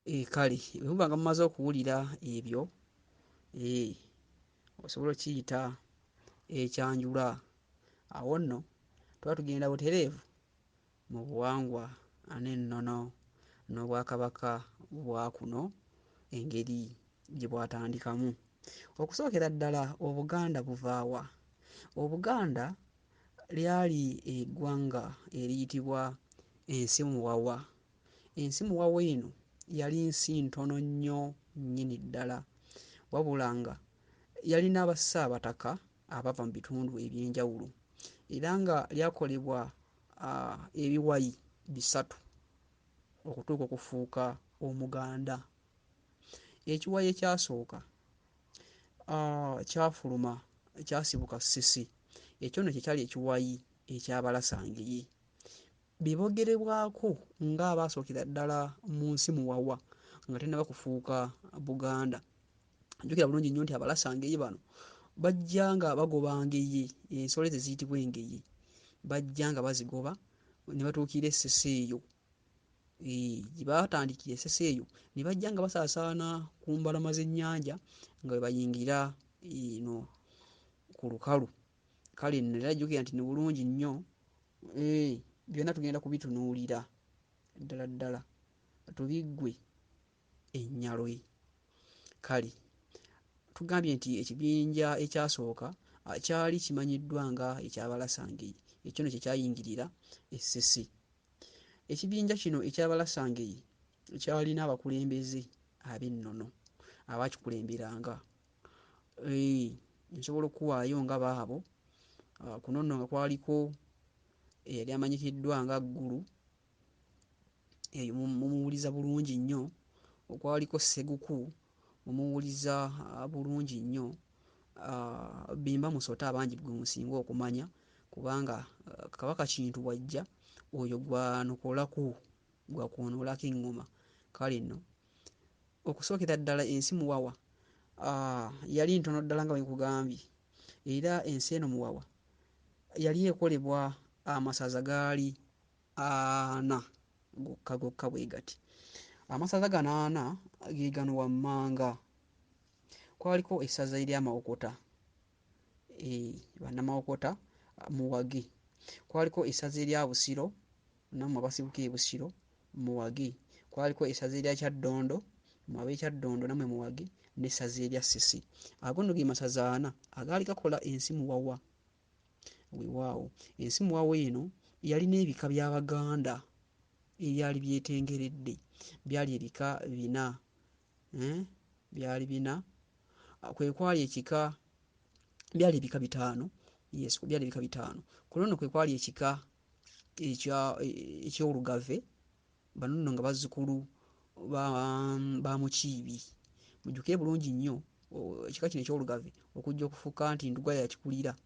Kale bwe muba nga mumaze okuwulira ebyo, osobola okkiyita ekyanjula. Awo nno tuba tugenda butereevu mu buwangwa n'ennono n'Obwakabaka bwa kuno engeri gye bwatandikamu. Okusookera ddala Obuganda buva wa? Obuganda lyali eggwanga eriyitibwa Ensi Muwawa. Ensi Muwawa eno yali nsi ntono nnyo nnyini ddala, wabula nga yalina Bassaabataka abava mu bitundu eby'enjawulo era nga lyakolebwa ebiwayi bisatu okutuuka okufuuka Omuganda. Ekiwayi ekyasooka kyafuluma kyasibuka Ssisi, ekyo nno kye kyali ekiwayi eky'Abalasangeye. Be boogerebwako ng'abaasookera ddala mu nsi Muwawa nga tennaba kufuuka Buganda. Jjukira bulungi nnyo nti Abalasangeye bano bajja nga bagoba ngeye, ensolo ezo eziyitibwa engeye, bajja nga bazigoba ne batuukira e Ssese eyo. Gye baatandikira e Ssese eyo ne bajja nga basaasaana ku mbalama z'ennyanja nga bwe bayingira eno ku lukalu. Kale nno era jjukira nti ni bulungi nnyo byonna tugenda kubitunuulira ddala ddala tubiggwe ennyalwe. Kale tugambye nti ekibinja ekyasooka kyali kimanyiddwa nga eky'Abalasangeye, ekyo nno kye kyayingirira e Ssese. Ekibinja kino eky'Abalasangeye kyalina abakulembeze ab'ennono abaakikulemberanga. Nsobola okkuwaayo nga baabo, kuno nno nga kwaliko eyali amanyikiddwa nga Ggulu, eyo mumuwuliza bulungi nnyo, kwaliko Sseguku mumuwuliza bulungi nnyo, Bimba Musota abangi gwe musinga okumanya kubanga Kabaka Kintu bw'ajja oyo gw'anokolako gw'akoonoolako eŋŋoma. Kale nno okusookera ddala ensi Muwawa yali ntono ddala nga bwe nkugambye era ensi eno Muwawa yali ekolebwa amasaza gaali ana gokka gokka bwe gati. Amasaza gano ana ge gano wammanga. Kwaliko essaza erya Mawokota, Bannamawokota muwage. Kwaliko essaza erya Busiro, nammwe abasibuka e Busiro muwage. Kwaliko essaza erya Kyaddondo, mmwe ab'e Kyaddondo nammwe muwage, n'essaza erya Ssese. Ago nno ge masaza ana agaali gakola ensi Muwawa. Weewaawo ensi Muwawa eno yalina ebika by'Abaganda ebyali byetengeredde. Byali ebika bina, byali bina. Kwe kwali ekika, byali ebika bitaano, yes, byali ebika bitaano. Ku luno kwe kwali ekika eky'Olugave, bano nno nga bazzukulu ba Mukiibi. Mujjukire bulungi nnyo ekika kino eky'Olugave okujja okufuuka nti Ndugwa yakikulira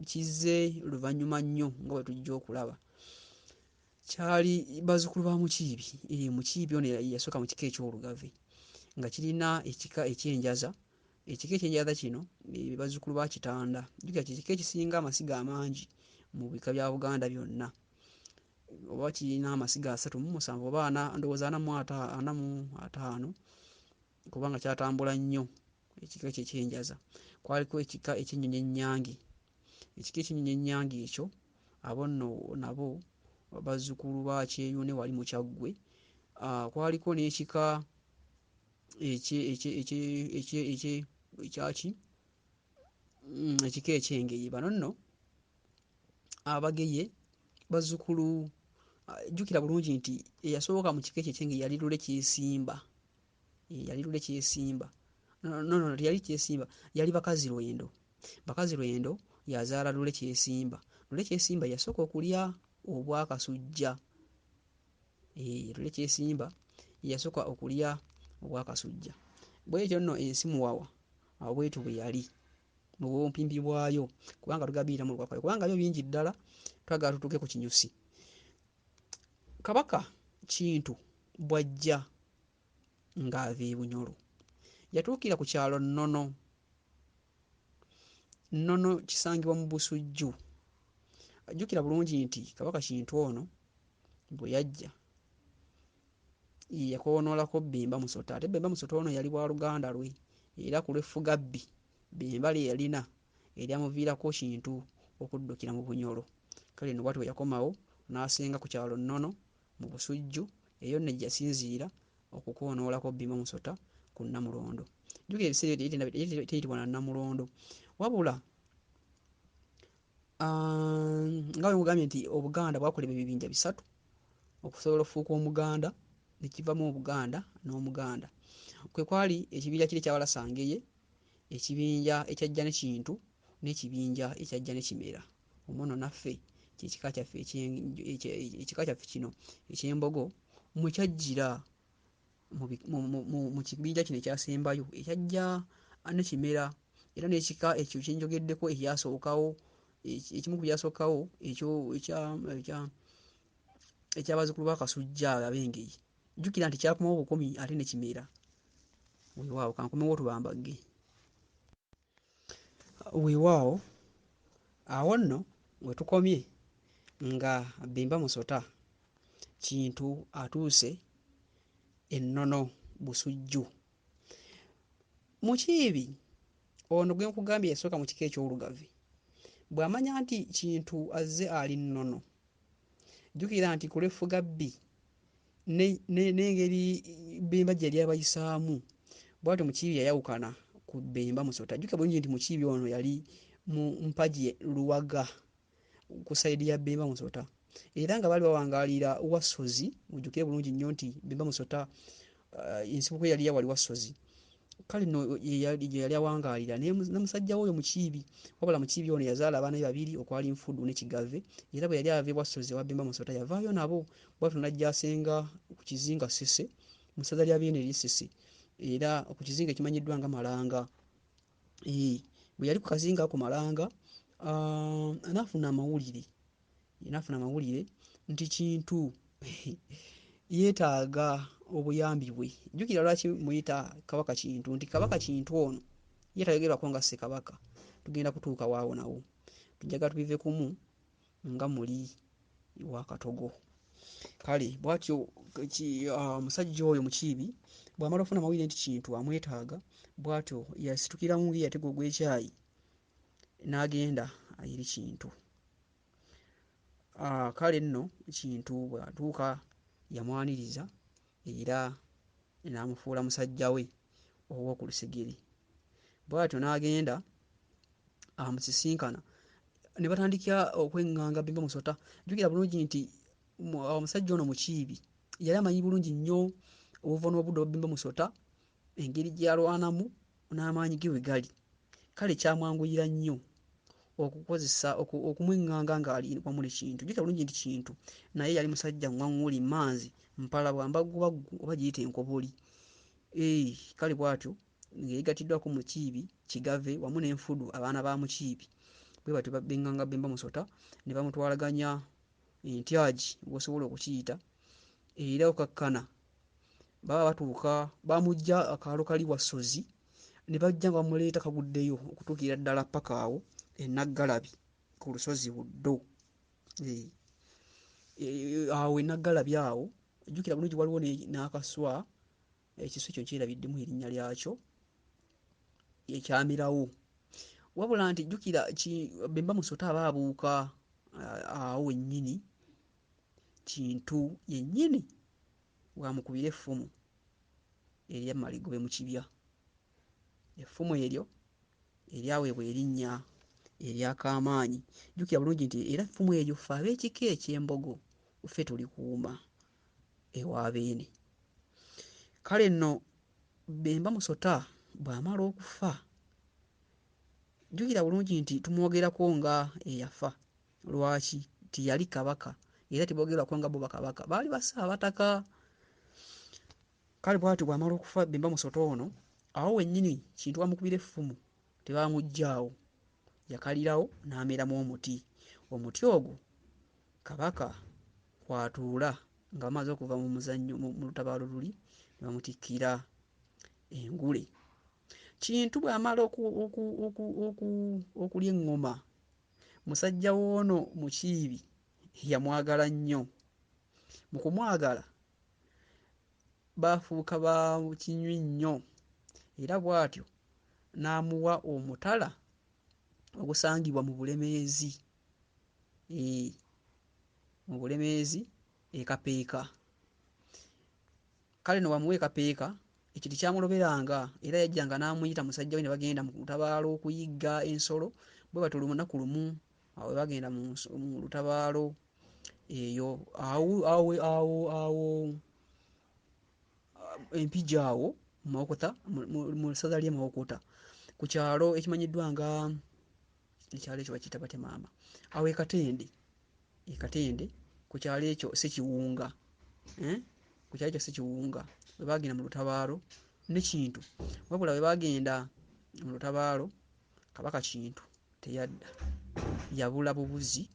kizze luvannyuma nnyo nga bwe tujja okulaba. Kyali bazzukulu ba Mukiibi. Mukiibi ono yasooka mu kika eky'Olugave nga kirina ekika eky'Enjaza. Ekika eky'Enjaza kino bazzukulu ba Kitanda. Jjukira kye kika ekisinga amasiga amangi mu bika bya Buganda byonna. Oba kirina amasiga 37 oba ana, ndowooza 45 kubanga kyatambula nnyo ekika ekyo eky'Enjaza. Kwaliko ekika eky'Ennyonyi Ennyange. Ekika eky'Ennyonyi Ennyange ekyo abo nno nabo bazzukulu ba Kyeyune wali mu Kyaggwe. Kwaliko n'ekika ekyaki ekika eky'Engeye. Bano nno Abageye bazzukulu, jjukira bulungi nti eyasooka mu kika ekyo eky'Engeye yali Lule Kyesimba. Yali Lule Kyesimba. No, no, no, teyali Kyesimba, yali Bakazi Lwendo. Bakazi Lwendo yazaala Lule Kyesimba. Lule Kyesimba yasooka okulya Obwakasujja. Lule Kyesimba yasooka okulya Obwakasujja. Bw'etyo nno ensi Muwawa awo bw'etyo bwe yali mu bumpimpi bwayo, kubanga tugabirira mu lukwakwayo, kubanga byo bingi ddala, twagala tutuuke ku kinyusi. Kabaka Kintu bw'ajja ng'ava e Bunyoro, yatuukira ku kyalo Nnono. Nnono kisangibwa mu Busujju. Jjukira bulungi nti Kabaka Kintu ono bwe yajja Ye yakoonoolako Bbemba Musota ate Bbemba Musota ono yali wa luganda lwe era ku lw'effugabbi Bbemba lye yalina eryamuviirako Kintu okuddukira mu Bunyoro. Kale nno bw'atyo bwe yakomawo n'asenga ku kyalo Nnono mu Busujju eyo nno gye yasinziira okukoonoolako Bbemba Musota ku Nnamulondo. Jjukira ebiseera ebyo yali teyitibwa na Nnamulondo wabula nga bwe nkugambye nti Obuganda bwakolebwa ebibinja bisatu okusobola okufuuka Omuganda ne kivamu Obuganda n'Omuganda. Kwe kwali ekibinja kiri eky'Abalasangeye, ekibinja ekyajja ne Kintu n'ekibinja ekyajja ne Kimera. Omwo nno naffe kye kika kyaffe ekika kyaffe kino eky'Embogo mwe kyajjira mu kibinja kino ekyasembayo ekyajja ne Kimera era n'ekika ekyo kye njogeddeko ekyasookawo ekimu ku byasookawo ekyo ekya ekya eky'abazzukulu ba Kasujja abo ab'Engeye. Jjukira nti kyakomawo bukomi ate ne Kimera. Weewaawo kankomewo tubambagge. Weewaawo awo nno we tukomye nga Bbemba Musota Kintu atuuse e Nnono Busujju. Mukiibi ono gwe nkugambye yasooka mu kika eky'Olugave bw'amanya nti Kintu azze ali Nnono, jjukira nti ku lw'effugabbi n'engeri Bbemba gye yali abayisaamu, bw'atyo Mukiibi yayawukana ku Bbemba Musota. Jjukira bulungi nti Mukiibi ono yali mu mpagi Luwaga ku sayidi ya Bbemba Musota era nga baali bawangaalira Wassozi. Mujjukire bulungi nnyo nti Bbemba Musota ensibuko ye yali ya wali Wassozi. Kale nno gye yali awangaalira ne musajja we oyo Mukiibi. Wabula Mukiibi ono yazaala abaana be babiri okwali Nfudu ne Kigave era bwe yali ava e Wassozi ewa Bbemba Musota yavaayo nabo bw'atyo n'ajja asenga ku kizinga Ssese mu ssaza lya Beene ery'e Ssese era ku kizinga ekimanyiddwa nga Malanga. Eeh, bwe yali ku kazinga ako Malanga n'afuna amawulire n'afuna amawulire nti Kintu yeetaaga obuyambi bwe. Jjukira lwaki muyita Kabaka Kintu nti Kabaka Kintu ono ye tayogerwako nga Ssekabaka. Tugenda kutuukawo awo nawo. Njagala tubive kumu nga muli wa katogo. Kale bwatyo omusajja oyo Mukiibi bw'amala okufuna amawulire nti Kintu amwetaaga, bwatyo yasitukiramu ng'eyatega ogw'ekyayi n'agenda eri Kintu. Kale nno Kintu bw'atuuka yamwaniriza era n'amufuula musajja we ow'oku lusegere. Bw'atyo n'agenda amusisinkana ne batandika okweŋŋanga Bbemba Musota. Jjukira bulungi nti omusajja ono Mukiibi yali amanyi bulungi nnyo obuvo n'obuddo bwa Bbemba Musota, engeri gy'alwanamu n'amaanyi ge we gali. Kale kyamwanguyira nnyo okukozesa okumweŋŋanga ng'ali wamu ne Kintu. Jjukira bulungi nti Kintu naye yali musajja ŋŋwaŋŋuli, mmanzi, mpalabwa, mbaggubaggu oba giyite enkoboli. Eeh kale bw'atyo nga yeegattiddwako Mukiibi, Kigave wamu n'Enfudu abaana ba Mukiibi bwe batyo beŋŋanga Bbemba Musota ne bamutwalaganya entyagi w'osobola okukiyita era okakkana baba batuuka bamuggya akaalo kali Wassozi ne bajja nga bamuleeta kaguddeyo okutuukira ddala ppaka awo e Naggalabi ku lusozi Buddo. Eh, eh, awo e Naggalabi awo jjukira bulungi waliwo n'akaswa ekiswa ekyo nkyerabiddemu erinnya lyakyo ekyamerawo wabula nti jjukira Bemba Musota aba abuuka awo wennyini Kintu yennyini bw'amukubira effumu erya Maligobe mu kibya. Effumu eryo eryaweebwa erinnya erya Kaamaanyi. Jjukira bulungi nti era effumu eryo ffe ab'ekika eky'Embogo ffe tulikuuma ewa Beene. Kale nno Bemba Musota bw'amala okufa, jjukira bulungi nti tumwogerako nga eyafa. Lwaki? Teyali kabaka era tebogerwako nga bo bakabaka, baali ba Ssaabataka. Kale bw'atyo bw'amala okufa Bemba Musota ono, awo wennyini Kintu w'amukubira effumu tebaamuggyaawo, yakalirawo n'ameramu omuti. Omuti ogwo Kabaka kw'atuula nga bamaze okuva mu muzannyo mu lutabaalo luli ne bamutikkira engule. Kintu bw'amala okulya eŋŋoma, musajja w'ono Mukiibi yamwagala nnyo. Mu kumwagala baafuuka ba kinywi nnyo era bw'atyo n'amuwa omutala ogusangibwa mu Bulemeezi, eeh mu Bulemeezi e Kapeeka. Kale nno bw'amuwa e Kapeeka, ekyo tekyamuloberanga era yajjanga n'amuyita musajja we ne bagenda mu lutabaalo okuyigga ensolo. Bwe batyo olunaku lumu awo bwe baagenda mu lutabaalo eyo awo awo awo awo e Mpigi awo mu Mawokota mu ssaza ly'e Mawokota ku kyalo ekimanyiddwa nga ekyalo ekyo bakiyita batya maama? Awo e Katende, e Katende ku kyalo ekyo Ssekiwunga, eh, ku kyalo ekyo Ssekiwunga bwe baagenda mu lutabaalo ne Kintu. Wabula bwe baagenda mu lutabaalo Kabaka Kintu teyadda, yabula bubuzi.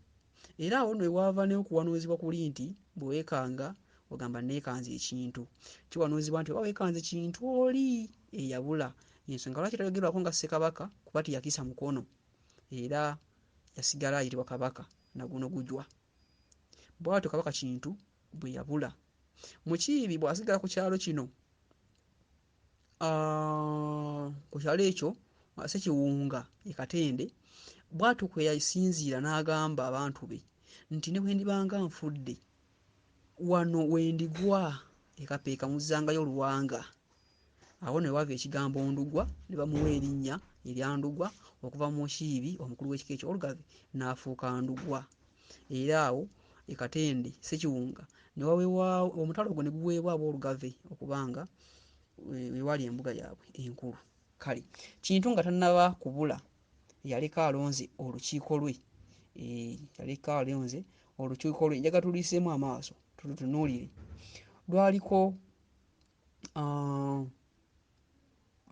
Era awo nno we waava n'okuwanuuzibwa kuli nti bwe weekanga ogamba neekanze ekintu. Kiwanuuzibwa nti oba weekanze Kintu oli eyabula. Y'ensonga lwaki tayogerwako nga Ssekabaka kuba teyakisa mukono era yasigala ayitibwa Kabaka na guno gujwa. Bw'atyo Kabaka Kintu bwe yabula. Mukiibi bw'asigala ku kyalo kino, ku kyalo ekyo Ssekiwunga e Katende, bw'atyo kwe yasinziira n'agamba abantu be nti ne bwe ndibanga nfudde, wano we ndigwa e Kapeeka muzzangayo Luwanga. Awo nno we waava ekigambo Ndugwa ne bamuwa erinnya erya Ndugwa okuva mu Mukiibi omukulu w'ekika ekyo Olugave n'afuuka Ndugwa. Era awo e Katende Ssekiwunga ne waweebwa omutala ogwo ne guweebwa Aboolugave okuba nga we waali embuga yaabwe enkulu. Kale Kintu nga tannaba kubula yaleka alonze olukiiko lwe, yaleka alonze olukiiko lwe. Njagala tuluyiseemu amaaso tulutunuulire. Lwaliko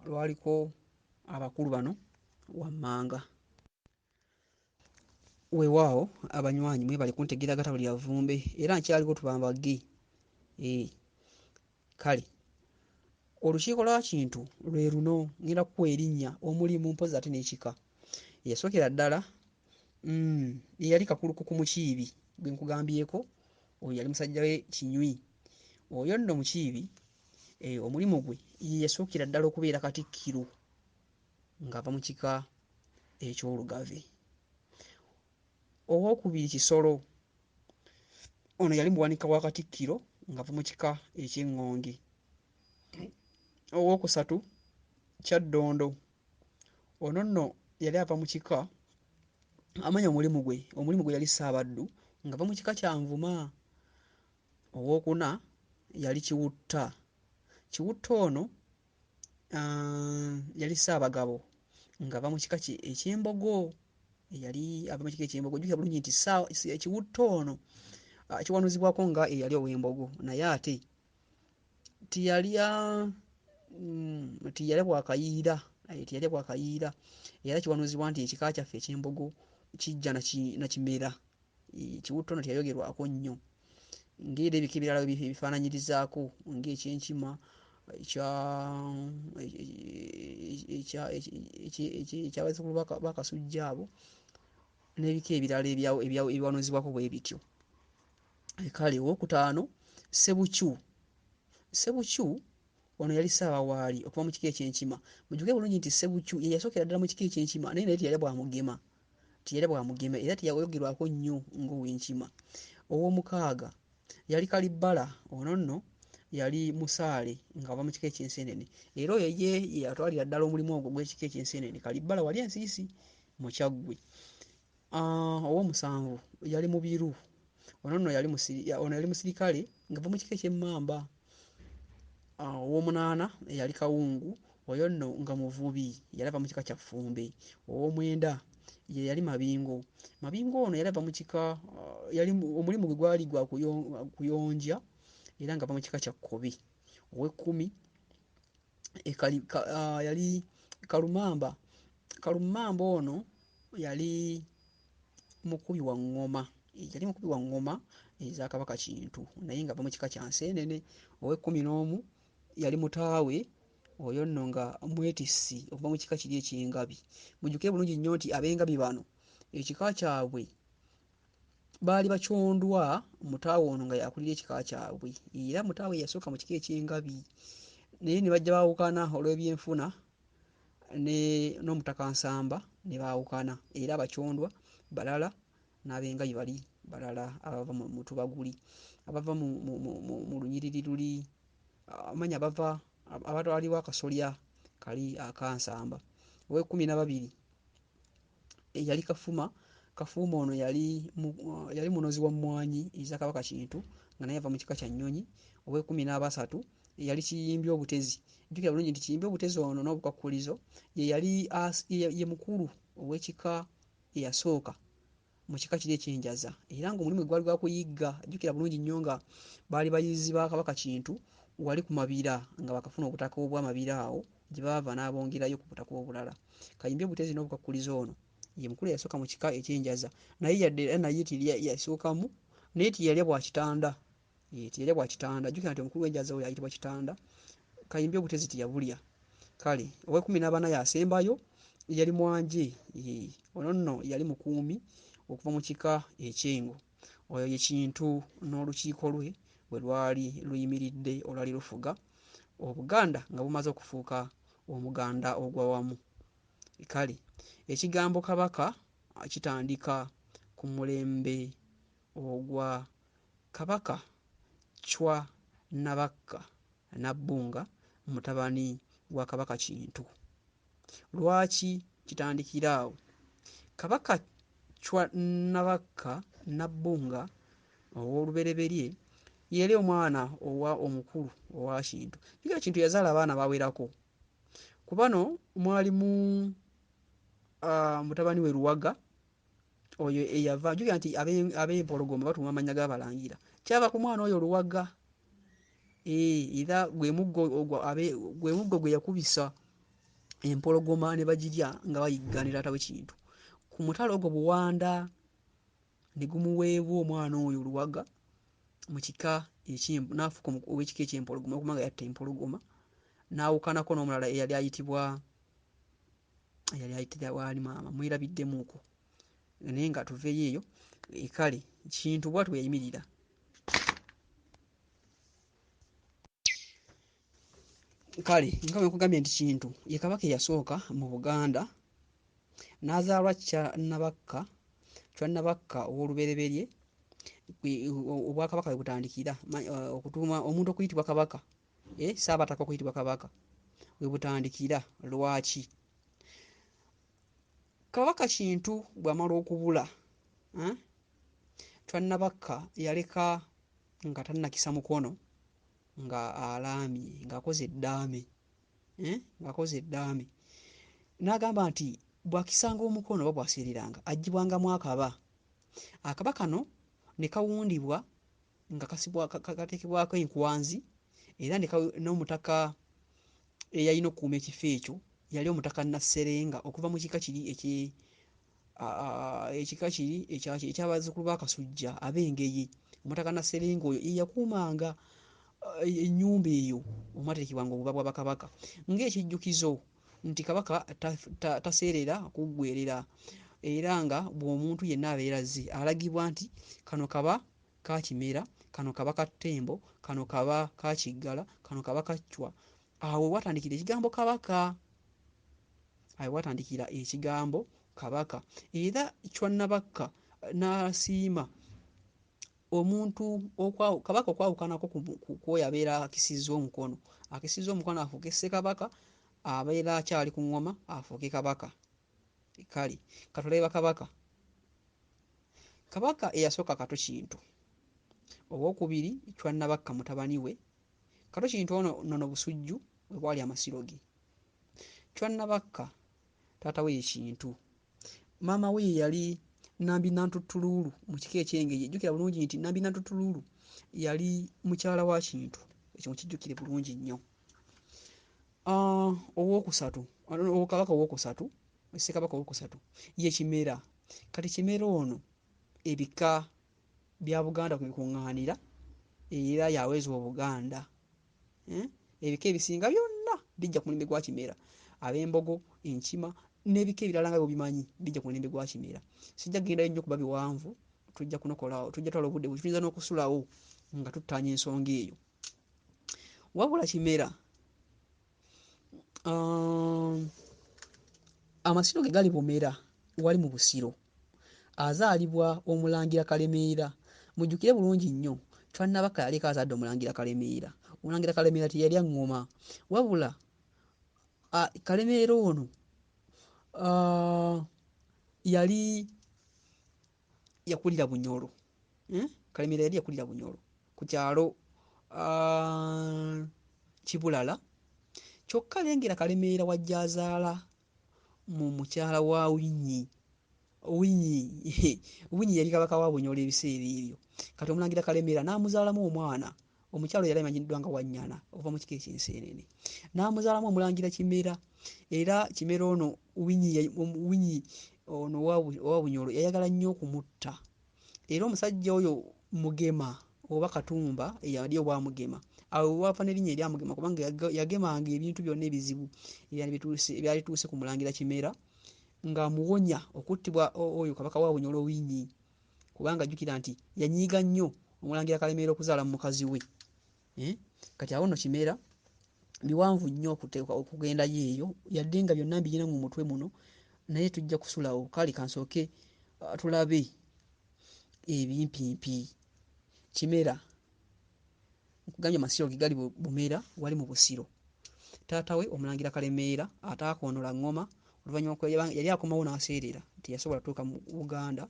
lwaliko abakulu bano wammanga. Weewaawo abanywanyi mwebale kuntegeera agatabulira vvumbe era nkyaliko tubambagge. Eeh kale olukiiko lwa Kintu lwe luno ngenda kukuwa erinnya, omulimu mpozzi ate n'ekika. Eyasookera ddala ye yali Kakulukuku Mukiibi gwe nkugambyeko, oyo yali musajja we Kinywi. Oyo nno Mukiibi omulimu gwe ye yasookera ddala okubeera Katikkiro ng'ava mu kika eky'Olugave. Owookubiri Kisolo, ono yali muwanika wa Katikkiro ng'ava mu kika eky'Eŋŋonge. Owookusatu Kyaddondo, ono nno yali ava mu kika amanya omulimu gwe, omulimu gwe yali Ssaabaddu ng'ava mu kika kya Nvuma. Owookuna yali Kiwutta, Kiwutta ono yali Ssaabagabo ng'ava mu kika kye eky'Embogo, yali ava mu kika eky'Embogo. Jjukira bulungi nti Kiwutta ono kiwanuuzibwako nga eyali ow'Embogo naye ate teyalya teyalya bwa Kayiira, teyalya bwa Kayiira era kiwanuuzibwa nti ekika kyaffe eky'Embogo kijja na Kimera. Kiwutta ono teyayogerwako nnyo ng'era ebika ebirala bwe bifaananyirizaako ng'ekyenkima, ekya eky'abazzukulu ba Kasujja abo n'ebika ebirala ebiwanuuzibwako bwe bityo. Kale owookutaano Ssebukyu. Ssebukyu ono yali Ssaabawaali okuva mu kika eky'Enkima. Mujjuke bulungi nti Ssebukyu ye yasookera ddala mu kika eky'Enkima naye naye teyalya bwa Mugema. Teyalya bwa Mugema era teyayogerwako nnyo ng'ow'Enkima. Owoomukaaga yali Kalibbala, ono nno yali musaale ng'ava mu kika eky'Enseenene era oyo ye ye yatwalira ddala omulimu ogwo ogw'ekika eky'Enseenene. Kalibbala wali e Nsiisi mu Kyaggwe. Owoomusanvu yali Mubiru, ono nno yali ono yali musirikale ng'ava mu kika eky'Emmamba. Owoomunaana yali Kawungu, oyo nno nga muvubi yali ava mu kika kya Ffumbe. Owoomwenda ye yali Mabingo. Mabingo ono yali ava mu kika yali omulimu gwe gwali gwa kuyonja era ng'ava mu kika kya Kkobe. Ow'ekkumi yali Kalumamba. Kalumamba ono yali mukubi wa ŋŋoma, yali mukubi wa ŋŋoma eza Kabaka Kintu naye ng'ava mu kika kya Nseenene. Ow'ekkumi n'omu yali Mutaawe, oyo nno nga mwetissi okuva mu kika kiri eky'Engabi. Mujjukire bulungi nnyo nti ab'Engabi bano ekika kyabwe Baali Bakyondwa, mutaawe ono nga y'akulira ekika kyabwe era mutaawe ye yasooka mu kika eky'Engabi naye ne bajja baawukana olw'ebyenfuna ne n'Omutaka Nsamba ne baawukana era Abakyondwa balala n'Abengabi bali balala abava mu mutuba guli abava mu mu mu mu lunyiriri luli amannya abava abatwalibwa akasolya kali aka Nsamba. Ow'ekkumi n'ababiri eyali Kafuma. Kafuuma ono yali yali munozi wa mmwanyi eza Kabaka Kintu nga naye ava mu kika kya Nnyonyi. Ow'ekkumi n'abasatu yali Kiyimbi Obutezi. Jjukira bulungi nti Kiyimbi Obutezi ono n'obukwakkulizo ye yali ye mukulu ow'ekika eyasooka mu kika kiri eky'Enjaza era ng'omulimu gwe gwali gwa kuyigga. Jjukira bulungi nnyo nga baali bayizzi ba Kabaka Kintu wali ku Mabira nga baakafuna obutaka obw'Amabira awo gye baava n'abongerayo ku butaka obulala. Kayimbi Obutezi n'obukwakkulizo ono ye mukulu eyasooka mu kika eky'Enjaza naye yadde era naye yasookamu naye teyalya bwa Kitanda. Eeh teyalya bwa Kitanda. Jjukira nti omukulu w'Enjaza oyo ayitibwa Kitanda, Kayimbi Obutezi teyabulya. Kale ow'ekkumi n'abana y'asembayo yali Mwanje. Eeh ono nno yali mukuumi okuva mu kika eky'Engo. Oyo ye Kintu n'olukiiko lwe bwe lwali luyimiridde olwali lufuga Obuganda nga bumaze okufuuka Omuganda ogw'awamu. Kale ekigambo Kabaka kitandika ku mulembe ogwa Kabaka Chwa Nabakka Nabbunga mutabani wa Kabaka Kintu. Lwaki kitandikira awo? Kabaka Chwa Nabakka Nabbunga ow'olubereberye ye yali omwana owa omukulu owa Kintu. Jjukira Kintu yazaala abaana bawerako. Ku bano mwalimu mutabani we Luwaga oyo eyava, jjukira nti ab'Empologoma batuuma amannya g'abalangira. Kyava ku mwana oyo Luwaga. Era gwe muggo gwe muggo gwe yakubisa empologoma ne bagirya nga bayigga ne taata we Kintu. Ku mutala ogwo Buwanda ne gumuweebwa omwana oyo Luwaga mu kika n'afuuka ow'ekika eky'Empologoma olw'okuba nga yatta empologoma n'awukanako n'omulala eyali ayitibwa eyali ayitibwa ani maama mwerabiddemuuko naye nga tuveeyo eyo kale Kintu bw'atyo bwe yayimirira. Kale nga bwe nkugambye nti Kintu ye Kabaka eyasooka mu Buganda n'azaalwa Kya Nabakka, Chwa Nabakka ow'olubereberye obwakabaka we butandikira okutuuma omuntu okuyitibwa Kabaka Ssaabataka okuyitibwa Kabaka we butandikira. Lwaki? Kabaka Kintu bw'amala okubula Chwa Nabakka yaleka nga tannakisa mukono nga alaamye ng'akoze eddaame ng'akoze eddaame n'agamba nti bw'akisanga omukono oba bw'aseereranga aggyibwangamu akaba. Akaba kano ne kawundibwa nga kasibwa kateekebwako enkwanzi era n'omutaka eyalina okukuuma ekifo ekyo yali Omutaka Nasserenga okuva mu kika kiri eky ekika kiri ekyaki eky'abazzukulu ba Kasujja ab'Engeye. Omutaka Nasserenga oyo ye yakuumanga ennyumba eyo omwaterekebwanga obuba bwa Bakabaka ng'ekijjukizo nti Kabaka taseerera kuggweerera era nga bw'omuntu yenna abeera azze alagibwa nti kano kaba ka Kimera, kano kaba ka Ttembo, kano kaba ka Kiggala, kano kaba ka Chwa. Awo we watandikira ekigambo Kabaka. Awo we watandikira ekigambo Kabaka. Era Chwa Nabakka n'asiima omuntu Kabaka okwawukanako ku oyo abeera akisizza omukono. Akisizza omukono afuuke Ssekabaka, abeera akyali ku ŋŋoma afuuke Kabaka. Kale katulabe bakabaka. Kabaka eyasooka Kato Kintu, owookubiri Chwa Nabakka mutabani we. Kato Kintu ono nnono Busujju we waali amasiro ge. Chwa Nabakka taata we ye Kintu. Maama we ye yali Nambi Nantuttuluulu mu kika eky'Engeye. Jjukira bulungi nti Nambi Nantuttuluulu yali mukyala wa Kintu. Ekyo mukijjukire bulungi nnyo. Owookusatu, Kabaka owookusatu, Ssekabaka owookusatu ye Kimera. Kati Kimera ono ebika bya Buganda kwe bikuŋŋaanira era y'aweza Obuganda. Ebika ebisinga byonna bijja ku mulembe gwa Kimera. Ab'Embogo, Enkima n'ebika ebirala nga bw'obimanyi bijja ku mulembe gwa Kimera. Sijja kugendayo nnyo kuba biwanvu. Tujja kunokolawo, tujja twala obudde, tuyinza n'okusulawo nga tuttaanya ensonga eyo. Wabula Kimera, amasiro ge gali Bumera wali mu Busiro, azaalibwa Omulangira Kalemeera. Mujjukire bulungi nnyo, Chwa Nabakka yaliko azadde Omulangira Kalemeera. Omulangira Kalemeera teyalya ŋŋoma, wabula Kalemeera ono yali yakulira Bunyoro, Kalemeera yali yakulira Bunyoro ku kyalo Kibulala. Kyokka lengera Kalemeera wajja azaala mu mukyala wa Winyi. Winyi yali kabaka wa Bunyoro ebiseera ebyo. Kati Omulangira Kalemeera n'amuzaalamu omwana, omukyala yali amanyiddwa nga Wannyana okuva mu kika eky'Enseenene, n'amuzaalamu Omulangira Kimera. Era Kimera ono Winyi ono owa Bunyoro yayagala nnyo okumutta. Era omusajja oyo Mugema oba Katumba eyali obwa Mugema, awo wava n'erinnya erya Mugema, kubanga yagemanga ebintu byonna ebizibu ebyalituuse ku Mulangira Kimera, ng'amuwonya okuttibwa oyo kabaka wa Bunyoro Winyi, kubanga jjukira nti yanyiiga nnyo Omulangira Kalemeera okuzaala mu mukazi we. Kati awo nno Kimera biwanvu nnyo okugendayo eyo, yadde nga byonna mbirina mu mutwe muno, naye tujja kusulawo. Kale kansooke tulabe ebimpimpi. Kimera nkugambye amasiro ge gali Bumera wali mu Busiro. Taata we Omulangira Kalemeera ataakonola ŋŋoma, oluvannyuma yali akomawo n'aseerera, teyasobola kutuuka mu Buganda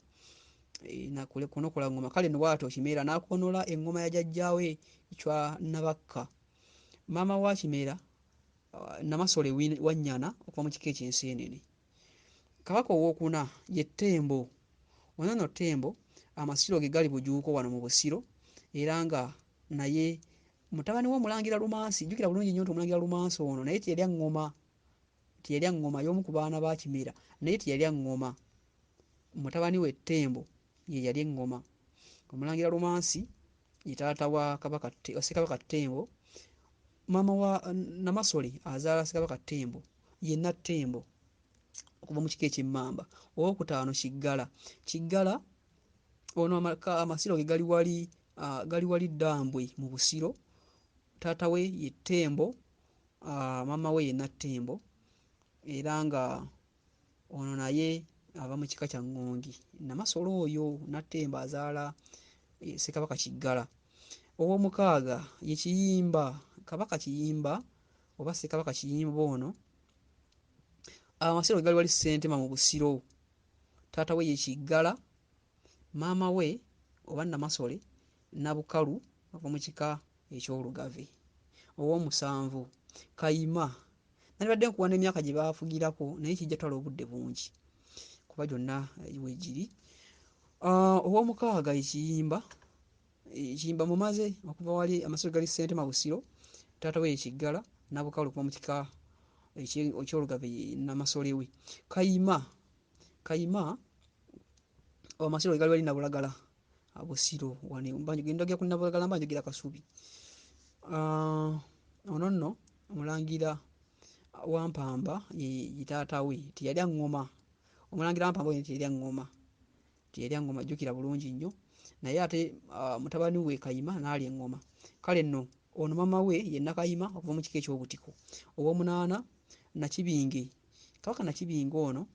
kunokola ŋŋoma. Kale nno bw'atyo Kimera n'akonola eŋŋoma ya jjajjaawe Chwa Nabakka. Maama wa Kimera Namasole Wannyana okuva mu kika eky'Enseenene. Kabaka owookuna ye Ttembo. Ono nno Ttembo amasiro ge gali Bujuuko wano mu Busiro, era nga naye mutabani w'Omulangira Lumansi. Jjukira bulungi nnyo nti Omulangira Lumansi ono naye teyalya ŋŋoma, teyalya ŋŋoma, y'omu ku baana ba Kimera, naye teyalya ŋŋoma. Mutabani we Ttembo ye yalya eŋŋoma. Omulangira Lumansi ye taata wa Kabaka Ssekabaka Ttembo. Maama wa Namasole azaala Ssekabaka Ttembo ye Nattembo okuva mu kika eky'Emmamba. Owookutaano Kiggala. Kiggala ono amasiro ge gali wali Ddambwe mu Busiro. Taata we ye Ttembo, maama we ye Nattembo, era nga ono naye ava mu kika kya Ŋŋongi. Namasole oyo Nattembo azaala Ssekabaka Kiggala. Ow'omukaaga ye Kiyimba. Kabaka Kiyimba oba Ssekabaka Kiyimba ono amasiro ge gali wali Ssentema mu Busiro. Taata we ye Kiggala, maama we oba Namasole Nabukalu ava mu kika eky'Olugave. Ow'omusanvu Kayima. Nandibadde nkuwa n'emyaka gye baafugirako, naye kijja kutwala obudde bungi kuba gyonna weegiri. Ow'omukaaga ye Kiyimba. Kiyimba mumaze okuva wali amasiro gali Ssentema Busiro. Taata we ye Kiggala, Nabukalu okuva mu kika eky'Olugave ye Namasole we. Kayima. Kayima amasiro ge gali wali Nabulagala Busiro wano, njogera ku Nabulagala mba njogera Kasubi. Ono nno Omulangira Wampamba ye taata we, teyalya ŋŋoma. Omulangira Wampamba oyo teyalya ŋŋoma, teyalya ŋŋoma, jjukira bulungi nnyo. Naye ate mutabani we Kayima n'alya eŋŋoma. Kale nno ono maama we ye Nakayima okuva mu kika eky'Obutiko. Ow'omunaana Nakibinge. Kabaka Nakibinge ono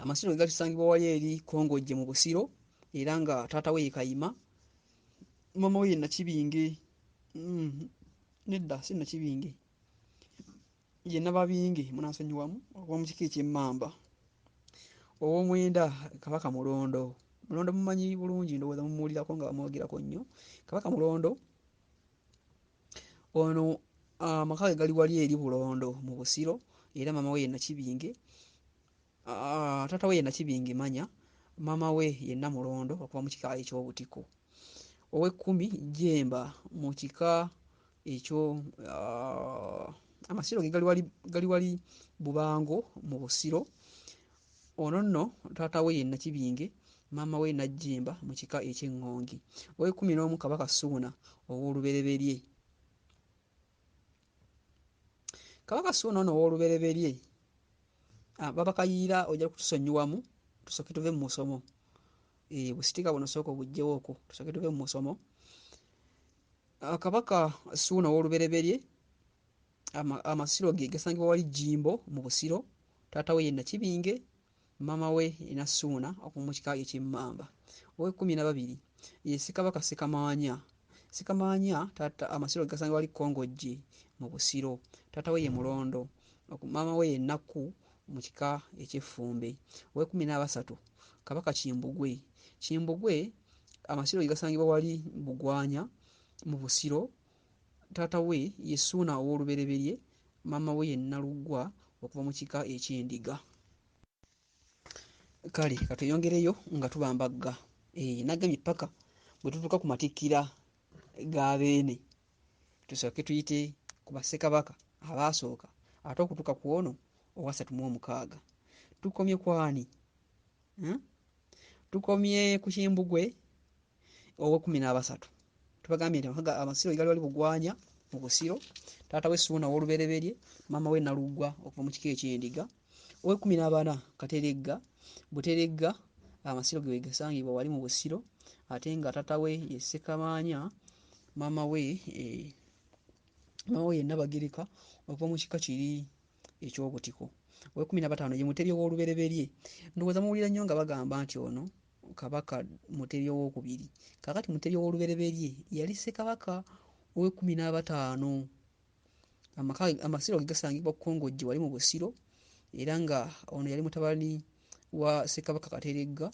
amasiro ge galisangibwa wali eri Kongojje mu Busiro, era nga taata we ye Kayima, maama we ye Nakibinge. Nedda si Nakibinge, ye Nababinge, munansonyiwamu, okuva mu kika eky'Emmamba. Ow'omwenda Kabaka Mulondo. Mulondo mumanyi bulungi, ndowooza mumuwulirako nga bamwogerako nnyo. Kabaka Mulondo ono amaka ge gali wali eri Bulondo mu Busiro, era maama we ye Nakibinge. Taata we ye Nakibinge manya, maama we ye Namulondo okuva mu kika eky'Obutiko. Ow'ekkumi Jjemba mu kika ekyo amasiro ge gali wali Bubango mu Busiro. Ono nno taata we ye Nakibinge, maama we Najjemba mu kika eky'Eŋŋongi. Ow'ekkumi n'omu Kabaka Ssuuna ow'Olubereberye. Kabaka Ssuuna ono ow'Olubereberye, Baba Kayiira ojja kutusonyiwamu, Tusooke tuve mu musomo. Busitika buno sooka obuggyewooko, tusooke tuve mu musomo. Kabaka Ssuuna Owoolubereberye amasiro ge gasangibwa wali Jjimbo mu Busiro. Taata we ye Nakibinge, maama we ye Nassuuna okuva mu kika eky'Emmamba. Ow'ekkumi n'ababiri ye Ssekabaka Ssekamaanya. Ssekamaanya taata amasiro ge gasangibwa wali Kkongojje mu Busiro. Taata we ye Mulondo, maama we ye Nakku mu kika eky'Effumbe. Ow'ekkumi n'abasatu Kabaka Kimbugwe. Kimbugwe amasiro ge gasangibwa wali Bugwanya mu Busiro. Taata we ye Ssuuna Owoolubereberye, maama we ye Naluggwa okuva mu kika eky'Endiga. Kale katweyongereyo nga tubambagga. Nagambye ppaka bwe tutuuka ku matikkira ga Beene tusooke tuyite ku bassekabaka abaasooka ate okutuuka ku ono owasatu mu omukaaga. Tukomye ku ani? Tukomye ku Kimbugwe ow'ekkumi n'abasatu. Tubagambye nti amasiro ge gali wali Bugwanya mu Busiro. Taata we Ssuuna Owoolubereberye, maama we Naluggwa okuva mu kika eky'Endiga. Ow'ekkumi n'abana Kateregga. Buteregga amasiro ge we gasangibwa wali mu Busiro, ate nga taata we ye Ssekamaanya, maama we ye Nnabagereka okuva mu kika kiri eky'Obutiko. Ow'ekkumi n'abataano ye Mutebi Owoolubereberye. Ndowooza muwulira nnyo nga bagamba nti ono Kabaka Mutebi Owookubiri. Kaakati Mutebi Owoolubereberye yali Ssekabaka ow'ekkumi n'abataano. Amasiro ge gasangibwa Kkongojje wali mu Busiro, era nga ono yali mutabani wa Ssekabaka Kateregga,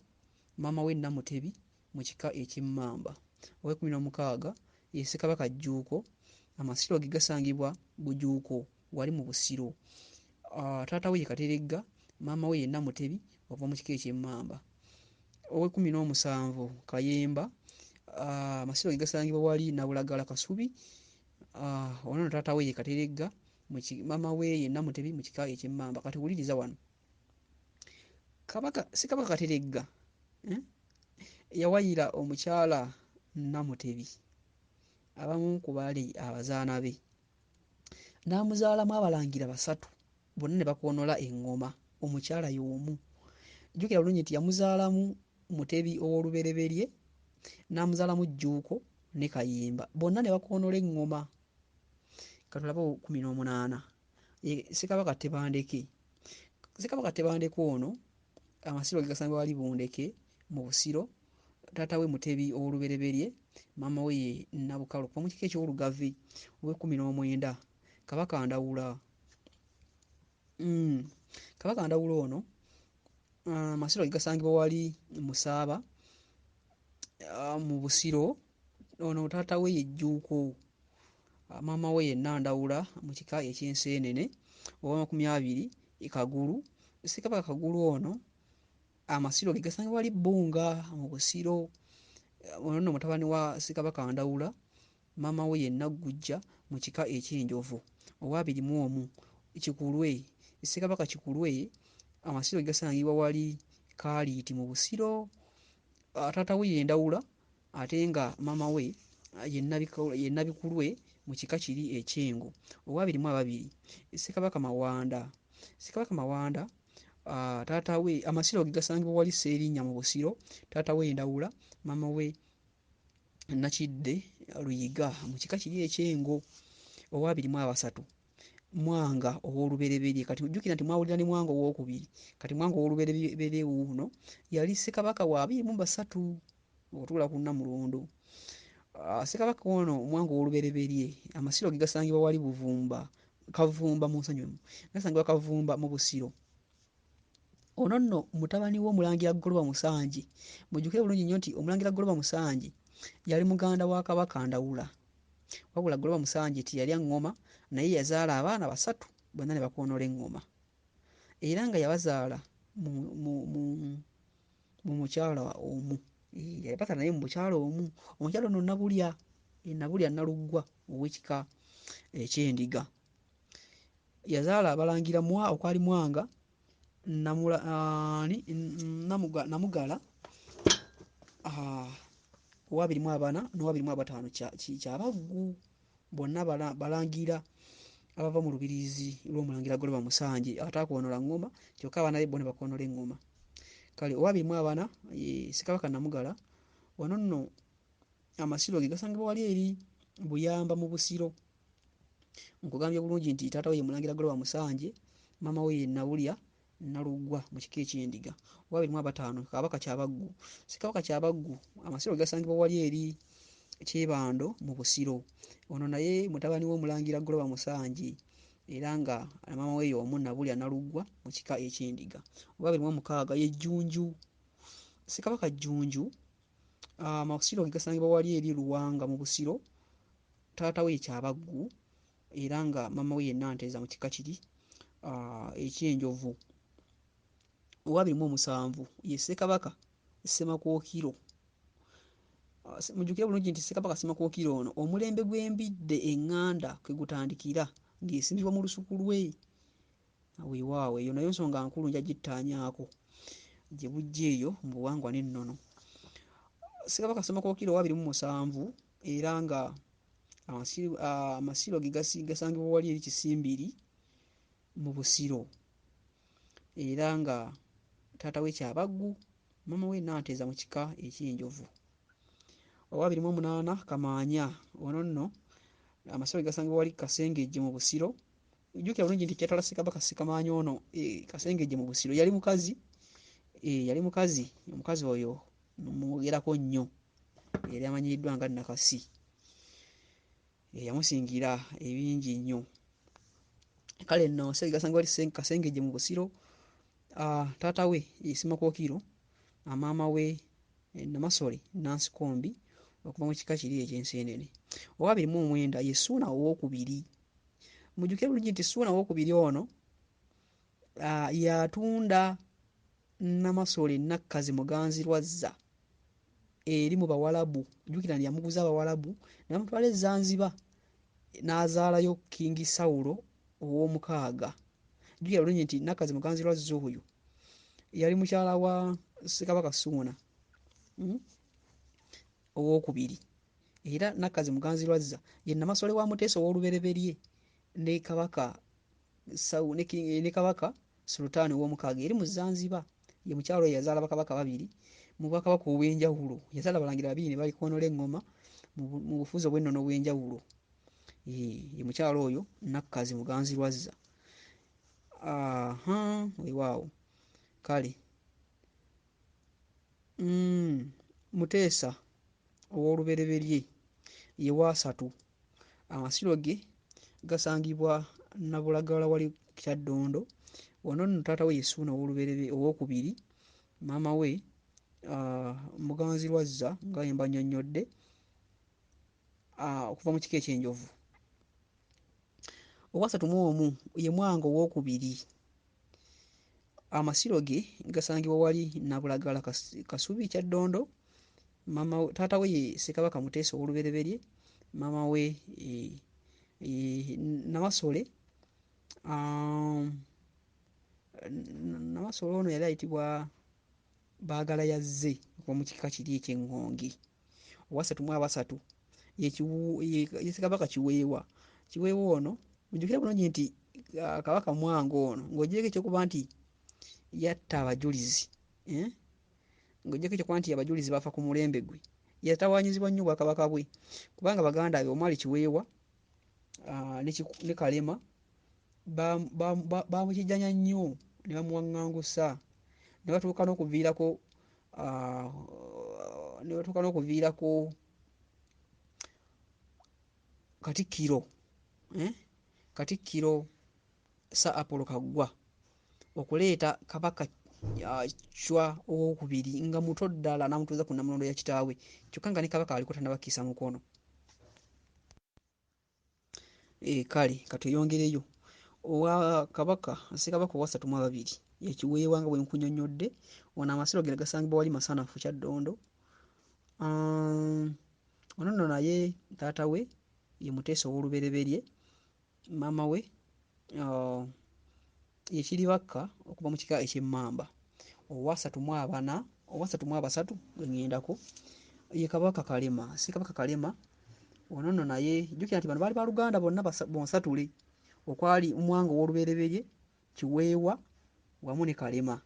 maama we Namutebi mu kika eky'Emmamba. Ow'ekkumi n'omukaaga ye Ssekabaka Jjuuko. Amasiro ge gasangibwa Bujuuko wali mu Busiro. Taata we ye Kateregga, maama we ye Namutebi okuva mu kika eky'Emmamba. Ow'ekkumi n'omusanvu Kayemba. Amasiro ge gasangibwa wali Nabulagala Kasubi. Ono nno taata we ye Kateregga, maama we ye Namutebi mu kika eky'Emmamba. Kati wuliriza wano. Ssekabaka Kateregga yawayira omukyala Namutebi, abamu ku baali abazaana be, n'amuzaalamu abalangira basatu, bonna ne bakoonola eŋŋoma, omukyala y'omu. Jjukira bulungi nti yamuzaalamu Mutebi Owoolubereberye, n'amuzaalamu Jjuuko ne Kayemba, bonna ne bakoonola eŋŋoma. Katulabe 18. Ssekabaka Tebandeke. Ssekabaka Tebandeke ono amasiro ge gasangibwa wali Bundeke mu Busiro. Taata we Mutebi Owoolubereberye, maama we ye Nabukalo okuva mu kika eky'Olugave. Ow'ekumi n'omwenda Kabaka Ndawula. Kabaka Ndawula ono amasiro ge gasangibwa wali Musaaba mu Busiro. Ono taata we ye Jjuuko, maama we ye Nandawula mu kika eky'Enseenene. Ow'amakumi abiri Kagulu. Ssekabaka Kagulu ono amasiro ge gasangibwa wali Bbunga mu Busiro. Ono nno mutabani wa Ssekabaka Ndawula, maama we ye Naggujja mu kika eky'Enjovu. Ow'abiri mu omu Kikulwe. Ssekabaka Kikulwe amasiro ge gasangibwa wali Kaaliiti mu Busiro. Taata we ye Ndawula ate nga maama we ye Nabikulwe mu kika kiri eky'Engo. Ow'abiri mu ababiri Ssekabaka Mawanda. Ssekabaka Mawanda taata we amasiro ge gasangibwa wali Sseerinnya mu Busiro. Taata we Ndawula, maama we Nakidde Luyiga mu kika kiri eky'Engo. Ow'abiri mu abasatu Mwanga Owoolubereberye. Kati ojjukira nti mwawulira ne Mwanga Owookubiri. Kati Mwanga Owoolubereberye wuuno yali Ssekabaka wa 23 okutuula ku Nnamulondo. Ssekabaka ono Mwanga Owoolubereberye amasiro ge gasangibwa wali Buvumba, Kavumba mu nsonyiwemu, gasangibwa Kavumba mu Busiro. Ono nno mutabani w'Omulangira Goloba Musanje. Mujjukire bulungi nnyo nti Omulangira Goloba Musanje yali muganda wa Kabaka Ndawula. Wabula Goloba Musanje teyalya ŋŋoma, naye yazaala abaana basatu bonna ne bakoonola eŋŋoma. Era nga yabazaala mu mukyala omu. Yabazaala naye mu mukyala omu. Omukyala ono Nabulya, Nabulya Naluggwa ow'ekika eky'Endiga. Yazaala abalangira okwali Mwanga, Namugala, ow'abiri mu abana n'ow'abiri mu abataano Kyabaggu. Bonna balangira abava mu lubiriizi lw'Omulangira Goloba Musanje abatakoonola ŋŋoma, kyokka abaana be bo ne bakoonola eŋŋoma. Kale owa 24 ye Ssekabaka Namugala. Wano nno amasiro ge gasangibwa wali eri Buyamba mu Busiro. Nkugambye bulungi nti taata we ye Mulangira Goloba Musanje, maama we ye Nabulya Naluggwa mu kika eky'Endiga. Owa 25 Kabaka Kyabaggu. Ssekabaka Kyabaggu amasiro ge gasangibwa wali eri Kyebando mu Busiro. Ono naye mutabani w'Omulangira Goloba Musanje era nga maama we y'omu Nabulya Naluggwa mu kika eky'Endiga. Owa 26 ye Jjunju. Ssekabaka Jjunju amasiro ge gasangibwa wali eri Luwanga mu Busiro. Taata we ye Kyabaggu era nga maama we ye Nanteza mu kika kiri eky'Enjovu. Owa 27 ye Ssekabaka Ssemakookiro. Mujjukire bulungi nti Ssekabaka Ssemakookiro ono omulembe gw'embidde eŋŋanda kwe gutandikira ng'esimbibwa mu lusuku lwe. Weewaawo eyo nayo nsonga nkulu nja gittaanyaako gye bujja eyo mu buwangwa n'ennono. Ssekabaka Ssemakookiro owa 27 era nga amasiro ge gasangibwa wali eri Kisimbiri mu Busiro era nga taata we Kyabaggu, maama we Nanteza mu kika eky'Enjovu. Owa 28 Kamaanya. Ono nno amasiro ge gasangibwa wali Kasengejje mu Busiro. Jjukira bulungi nti ekyatwala Ssekabaka Ssekamaanya ono Kasengejje mu Busiro yali mukazi, yali mukazi, omukazi oyo mmwogerako nnyo eyali amanyiddwa nga Nakasi. Yamusingira ebingi nnyo. Kale nno amasiro ge gasangibwa wali Kasengejje mu Busiro. Taata we ye Ssemakookiro, maama we Namasole Nansikombi okuva mu kika kiri eky'Enseenene. Owa 29 ye Ssuuna Owookubiri. Mujjukire bulungi nti Ssuuna Owookubiri ono y'atunda Namasole Nakkazi Muganzirwazza eri mu Bawalabu. Jjukira nti yamuguza Abawalabu ne bamutwala e Zanzibar n'azaalayo King Sawulo Owoomukaaga. Jjukira bulungi nti Nakkazi Muganzirwazza oyo yali mukyala wa Ssekabaka Ssuuna Owookubiri era Nakkazi Muganzirwazza ye Namasole wa Muteesa Owoolubereberye ne Kabaka ne Kabaka Sulutaani Owoomukaaga eri mu Zanzibar. Ye mukyala oyo yazaala bakabaka babiri mu bwakabaka obw'enjawulo. Yazaala abalangira babiri ne balikoonoola eŋŋoma mu bufuzi obw'ennono obw'enjawulo. Ye mukyala oyo Nakkazi Muganzirwazza. Aha, weewaawo. Kale Muteesa Owoolubereberye ye waasatu. Amasiro ge gasangibwa Nabulagala wali Kyaddondo. Wano nno taata we ye Ssuuna Owookubiri, maama we Muganzirwazza nga bwe mbannyonnyodde okuva mu kika eky'Enjovu. Owaasatu mu omu ye Mwanga Owookubiri. Amasiro ge gasangibwa wali Nabulagala Kasubi Kyaddondo. Maama we, taata we ye Ssekabaka Muteesa Owoolubereberye, maama we ye Namasole. Namasole ono yali ayitibwa Baagalayazze okuva mu kika kiri eky'Eŋŋonge. Owaasatu mu abasatu ye Ssekabaka Kiweewa. Kiweewa ono mujjukire bulungi nti Kabaka Mwanga ono ng'oggyeko eky'okuba nti yatta abajulizi, ng'oggyeko eky'okuba nti abajulizi baafa ku mulembe gwe, yatawaanyizibwa nnyo obwakabaka bwe kubanga baganda be omwali Kiweewa ne Kalema baamukijjanya nnyo ne bamuwaŋŋangusa ne batuuka n'okuviirako Katikkiro Katikkiro Sir Apollo Kaggwa okuleeta Kabaka Chwa Owookubiri nga muto ddala n'amutuuza ku Nnamulondo ya kitaawe kyokka nga ne Kabaka aliko tannaba kissa mukono. Kale ka tweyongereyo. Owa Kabaka Ssekabaka owaasatu mu ababiri ye Kiweewa nga bwe nkunnyonnyodde. Ono amasiro ge gasangibwa wali Masanafu Kyaddondo. Ono nno naye taata we ye Muteesa Owoolubereberye, maama we ye Kiribakka okuva mu kika eky'Emmamba. Owaasatu mu abana, owaasatu mu abasatu gwe ŋŋendako ye Kabaka Kalema. Ssekabaka Kalema ono nno naye jjukira nti bano baali baaluganda bonna bonsatule okwali Mwanga Owoolubereberye, Kiweewa wamu ne Kalema.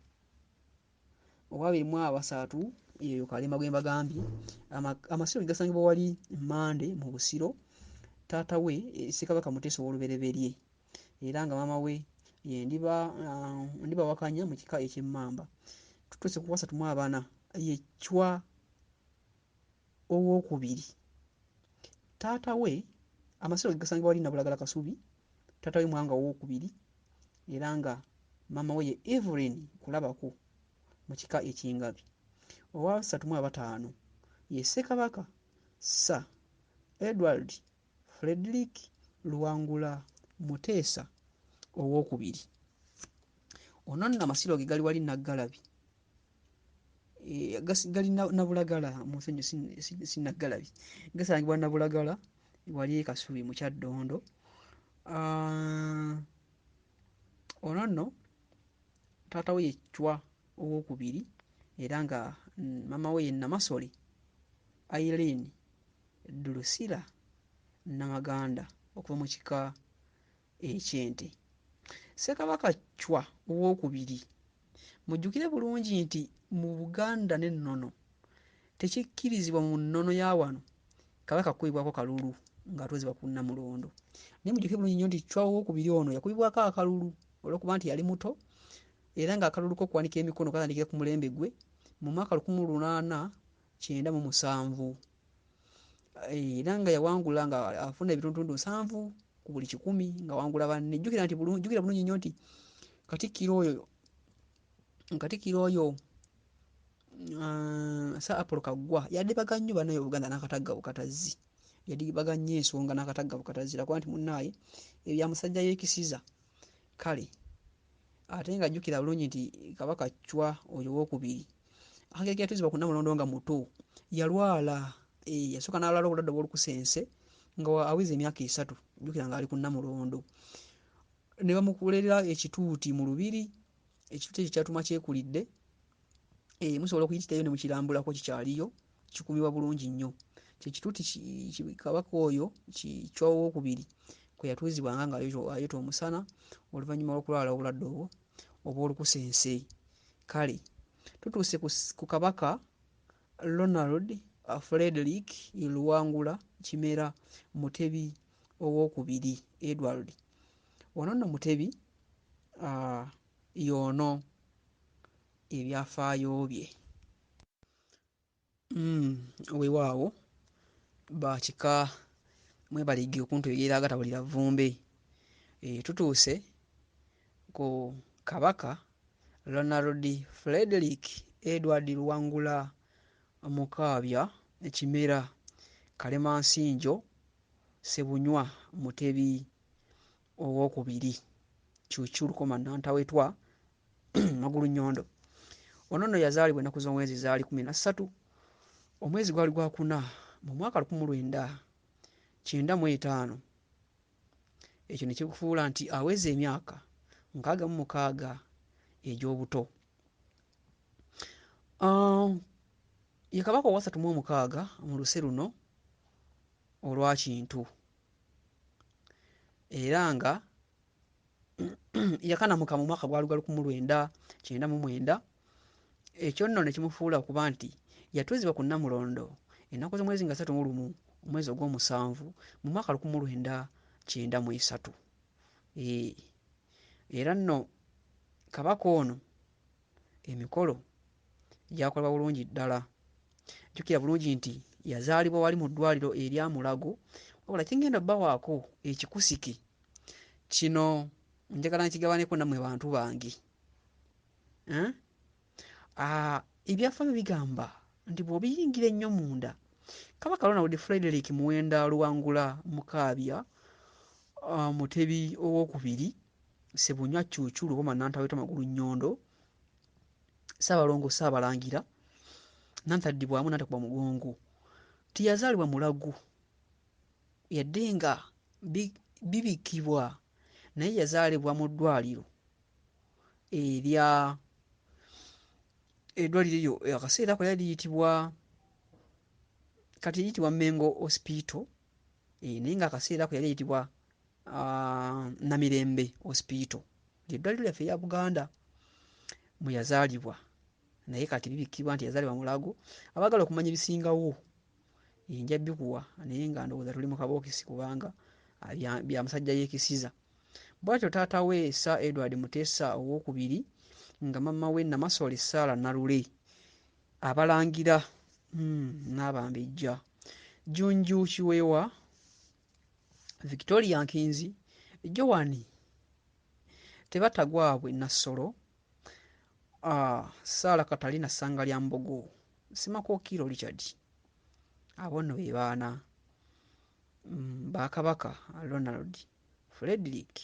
Owa 23 yeyo Kalema gwe mbagambye. Amasiro ge gasangibwa wali Mmande mu Busiro. Taata we Ssekabaka Muteesa Ow'olubereberye, era nga maama we ye Ndibawakanya mu kika eky'Emmamba. Tutuuse ku 34, ye Chwa Owookubiri. Taata we, amasiro ge gasangibwa wali Nabulagala Kasubi. Taata we Mwanga Owookubiri, era nga maama we ye Evelyn Kulabako mu kika eky'Engabi. Owa 35 ye Ssekabaka Sir Edward Frederick Luwangula Muteesa Owookubiri. Ono nno amasiro ge gali wali Naggalabi, gali Nabulagala munsonyiwe, si Naggalabi, gasangibwa Nabulagala wali e Kasubi mu Kyaddondo. Ono nno taata we ye Chwa Owookubiri, era nga maama we ye Namasole Irene Drusilla Namaganda okuva mu kika eky'Ente. Ssekabaka Chwa Owookubiri, mujjukire bulungi nti mu Buganda n'ennono tekikkirizibwa mu nnono ya wano Kabaka kukubibwako kalulu ng'atuuzibwa ku Nnamulondo. Naye mujjukire bulungi nnyo nti Chwa Owookubiri ono yakubibwako akalulu olw'okuba nti yali muto, era ng'akalulu k'okuwanika emikono katandikira ku mulembe gwe mu mwaka 1897, era nga yawangula nga afuna ebitundutundu 70 ku buli 100, ng'awangula banne. Jjukira nti jjukira bulungi nnyo nti Katikkiro oyo Sir Apollo Kaggwa yadibaga nnyo bannaye Obuganda n'akatagga bukatazzi, yadibaga nnyo ensonga n'akatagga bukatazzi, lwakuba nti munnaaye ebya musajja yeekisiza. Kale ate nga jjukira bulungi nti Kabaka Chwa oyo Owookubiri akageri ke yatuuzibwa ku Nnamulondo nga muto, yalwala, yasooka n'alwala obulwadde obw'olukusense nga aweza emyaka 3, jjukira ng'ali ku Nnamulondo, ne bamukolera ekituuti mu lubiri. Ekituuti ekyo kyatuuma Kyekulidde. Musobola okuyitirayo ne mukirambulako, kikyaliyo, kikuumibwa bulungi nnyo. Kye kituuti Kabaka oyo Chwa Owookubiri kwe yatuuzibwanga ng'ayota omusana oluvannyuma lw'okulwala obulwadde obwo obw'olukusense. Kale tutuuse ku Kabaka Ronald Frederick Luwangula Kimera Mutebi Owookubiri Edward. Ono nno Mutebi y'ono ebyafaayo bye. Weewaawo bakika, mwebalige okuntegeera agatawulira vvumbe. Tutuuse ku Kabaka Ronald Frederick Edward Luwangula Mukaabya Kimera Kalemansinjo Ssebunywa Mutebi Owookubiri Kyukyu Lukoma Nantawetwa Magulunnyondo. Ono nno yazaalibwa ennaku z'omwezi zaali 13, omwezi gwali gwakuna, mu mwaka 1995, ekyo ne kikufuula nti aweza emyaka 66 egy'obuto. Ye kabaka owa 36 mu luse luno olwa Kintu, era nga yakanamuka mu mwaka gwali gwa 1999. Ekyo nno ne kimufuula okuba nti yatuuzibwa ku Nnamulondo ennaku z'omwezi nga 31, omwezi ogw'omusanvu, mu mwaka 1993. Era nno kabaka ono emikolo gyakolebwa bulungi ddala. Jjukira bulungi nti yazaalibwa wali mu ddwaliro erya Mulago, wabula kye ŋŋenda obbawaako ekikusike kino njagala nkigabaneko nammwe bantu bange. Eh? Ebyafaayo bigamba nti bw'obiyingira ennyo munda, Kabaka Ronald Frederick Muwenda Luwangula Mukaabya Mutebi Owookubiri Ssebunywa Cuucu Luboma Nantawetwa Magulunnyondo Ssaabalongo Ssaabalangira Nantaddibwamu Nantakuba Mugongo tiyazaalibwa Mulago, yadde nga bibikkibwa, naye yazaalibwa mu ddwaliro erya eddwaliro eryo akaseera ako lyali liyitibwa, kati liyitibwa Mengo Hospital, naye ng'akaseera ako yali eyitibwa Namirembe Hospital, ly'eddwaliro lyaffe erya Buganda mwe yazaalibwa. Naye kati bibikkibwa nti yazaalibwa Mulago. Abaagala okumanya ebisingawo nja bbikuwa, naye nga ndowooza tuli mu kabookisi kubanga bya musajja yeekisiza. Bw'atyo taata we Sir Edward Muteesa Owookubiri nga maama we Namasole Sarah Nalule, Abalangira n'Abambejja Jjunju Kiweewa, Victoria Nkinzi, Joan Tebatagwabwe Nassolo, Sarah Katalina Ssangalyambogo, Ssemakookiro Richard. Abo nno be baana ba Kabaka Ronald Frederick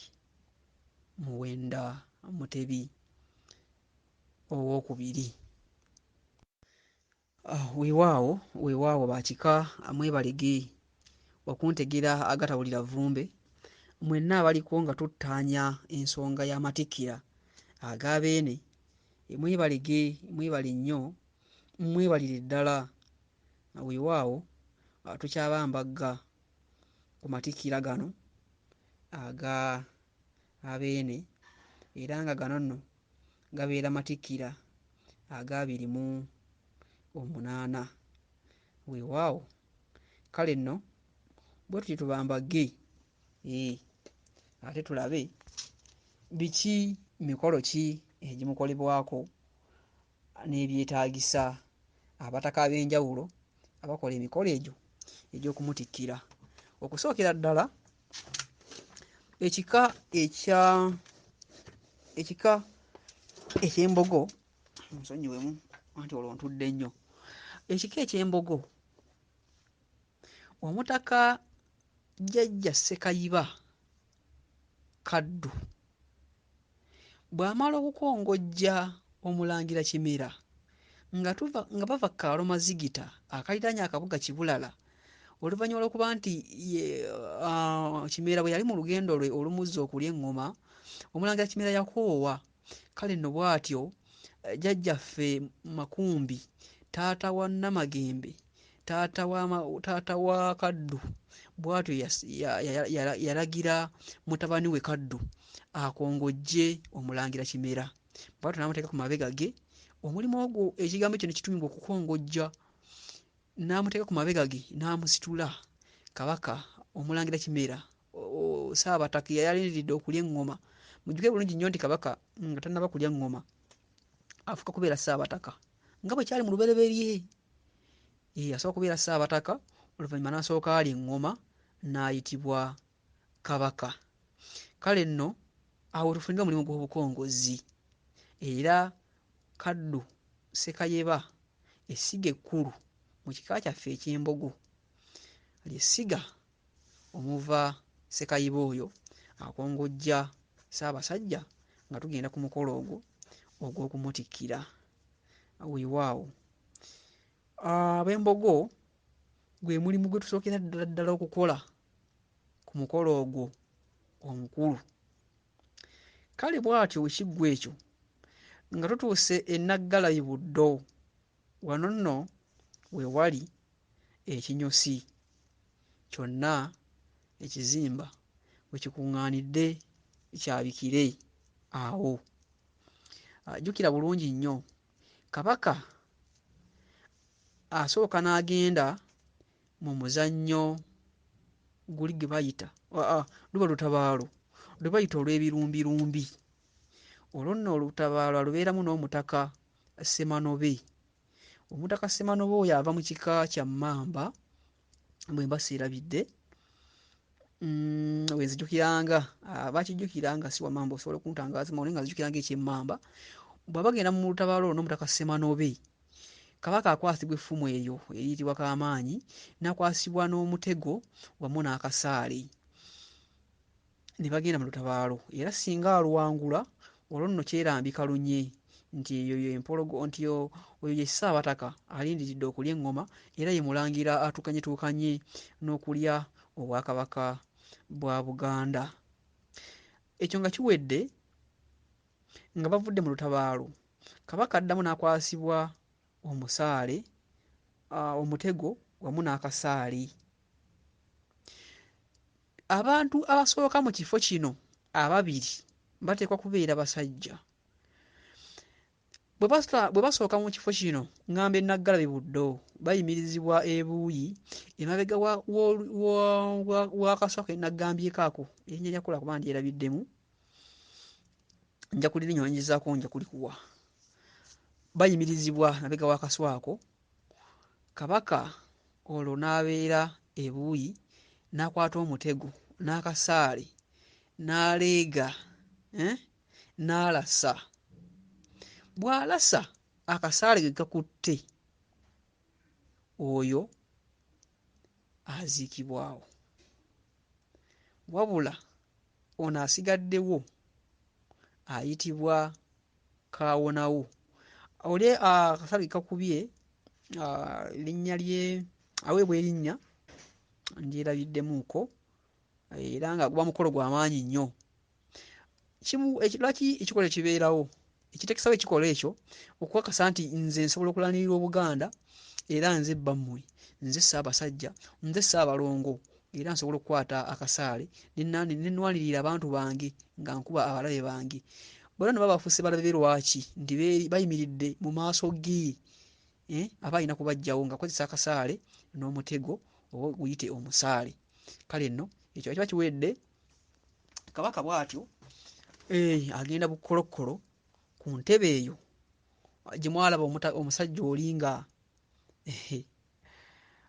Muwenda Mutebi Owookubiri. Weewaawo, weewaawo ba kika mwebalege okuntegera agatawulira vvumbe, mwenna abaliko nga tuttaanya ensonga y'amatikkira aga Beene, mwebalege, mwebale nnyo, mwebalire ddala. Weewaawo tukyabambagga ku matikkira gano aga Abeene era nga gano nno gabeera matikkira aga 28. Weewaawo kale nno bwe tutyo tubambagge, eeh ate tulabe biki, mikolo ki egimukolebwako n'ebyetaagisa abataka ab'enjawulo abakola emikolo egyo egy'okumutikkira. Okusookera ddala ekika ekya ekika eky'Embogo, nsonyiwemu anti olwo ntudde nnyo. Ekika eky'Embogo, Omutaka Jjajja Ssekayiba Kaddu bw'amala okukongojja Omulangira Kimera nga tuva nga bava ku kaalo Mazigita akaliraanye akabuga Kibulala oluvannyuma lw'okuba nti ye Kimera bwe yali mu lugendo lwe olumuzza okulya eŋŋoma, Omulangira Kimera yakoowa. Kale nno bw'atyo jjajjaffe Makumbi taata wa Namagembe, taata wa taata wa Kaddu bw'atyo yalagira mutabani we Kaddu akongojje Omulangira Kimera. Bw'atyo n'amuteeka ku mabega ge, omulimu ogwo ekigambo ekyo ne kituumibwa okukongojja, n'amuteeka ku mabega ge n'amusitula. Kabaka Omulangira Kimera Ssaabataka eyali alindiridde okulya eŋŋoma. Mujjukire bulungi nnyo nti Kabaka nga tannaba kulya ŋŋoma afuuka kubeera Ssaabataka nga bwe kyali mu lubereberye. Eeh asooka kubeera Ssaabataka oluvannyuma n'asooka alya eŋŋoma n'ayitibwa Kabaka. Kale nno awo we tufunira omulimu gw'obukongozzi era Kaddu Ssekayeba essiga ekkulu mu kika kyaffe eky'Embogo ly'essiga omuva Ssekayiba oyo akongojja Ssaabasajja nga tugenda ku mukolo ogwo ogw'okumutikkira. Weewaawo Ab'Embogo gwe mulimu gwe tusookera ddala ddala okukola ku mukolo ogwo omukulu. Kale bw'atyo bwe kiggwa ekyo nga tutuuse e Naggalabi Buddo, wano nno we wali ekinyosi kyonna ekizimba we kikuŋŋaanidde kyabikire awo. Jjukira bulungi nnyo Kabaka asooka n'agenda mu muzannyo guli gwe bayita aa luba lutabaalo lwe bayita olw'ebirumbirumbi. Olwo nno olutabaalo alubeeramu n'Omutaka Ssemanobe. Omutaka Ssemanobe oyo ava mu kika kya Mmamba bwe mba sseerabidde, bwe nzijukiranga abakijjukira nga si wa Mmamba osobola okuntangaaza naye nga nzijukira ng'eky'Emmamba. Bw'aba agenda mu lutabaalo olwo n'Omutaka Ssemanobe, Kabaka akwasibwa effumu eryo eriyitibwa Kaamaanyi, n'akwasibwa n'omutego wamu n'akasaale ne bagenda mu lutabaalo era singa aluwangula olwo nno kyerambika lunye nti eyo y'empologo nti oyo ye Ssaabataka alindiridde okulya eŋŋoma era ye Mulangira atuukanyetuukanye n'okulya Obwakabaka bwa Buganda. Ekyo nga kiwedde nga bavudde mu lutabaalo, Kabaka addamu n'akwasibwa omusaale, omutego wamu n'akasaale. Abantu abasooka mu kifo kino ababiri bateekwa kubeera basajja. Bwe basooka mu kifo kino, ŋŋamba e Naggalabi Buddo, bayimirizibwa ebuuyi emabega w'akaswa ke naggambyeko ako, erinnya lyako lwakuba ndyerabiddemu, nja kulirinywanyizaako nja kulikuwa. Bayimirizibwa emabega w'akaswa ako, Kabaka olwo n'abeera ebuuyi n'akwata omutego n'akasaale n'aleega, n'alasa. Bw'alasa akasaale ke kakutte oyo aziikibwawo. Wabula ono asigaddewo ayitibwa Kaawonawo. Oli akasaale ke kakubye linnya lye aweebwa erinnya ndyerabiddemuuko era nga guba mukolo gwa maanyi nnyo. Lwaki ekikolwa ekyo kibeerawo? Ekiteekesawo ekikolwa ekyo okukakasa nti nze nsobola okulanirira Obuganda era nze bbammwe, nze Ssaabasajja, nze Ssaabalongo era nsobola okukwata akasaale ne nnwanirira abantu bange nga nkuba abalabe bange. Bonna no baba bafuuse balabe be lwaki? Nti bayimiridde mu maaso ge aba alina kubaggyawo ng'akozesa akasaale n'omutego oba guyite omusaale. Kale nno ekyo kiba kiwedde, Kabaka bw'atyo agenda bukolokkolo ku ntebe eyo gye mwalaba omusajja oli nga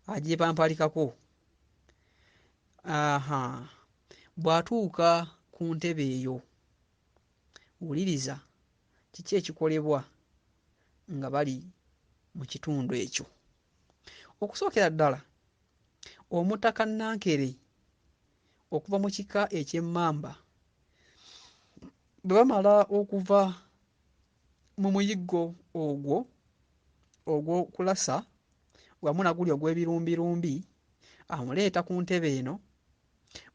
agyepampalikako. Aha, bw'atuuka ku ntebe eyo, wuliriza kiki ekikolebwa nga bali mu kitundu ekyo. Okusookera ddala, Omutaka Nankere okuva mu kika eky'Emmamba bwe bamala okuva mu muyiggo ogwo ogw'okulasa wamu na guli ogw'ebirumbirumbi, amuleeta ku ntebe eno,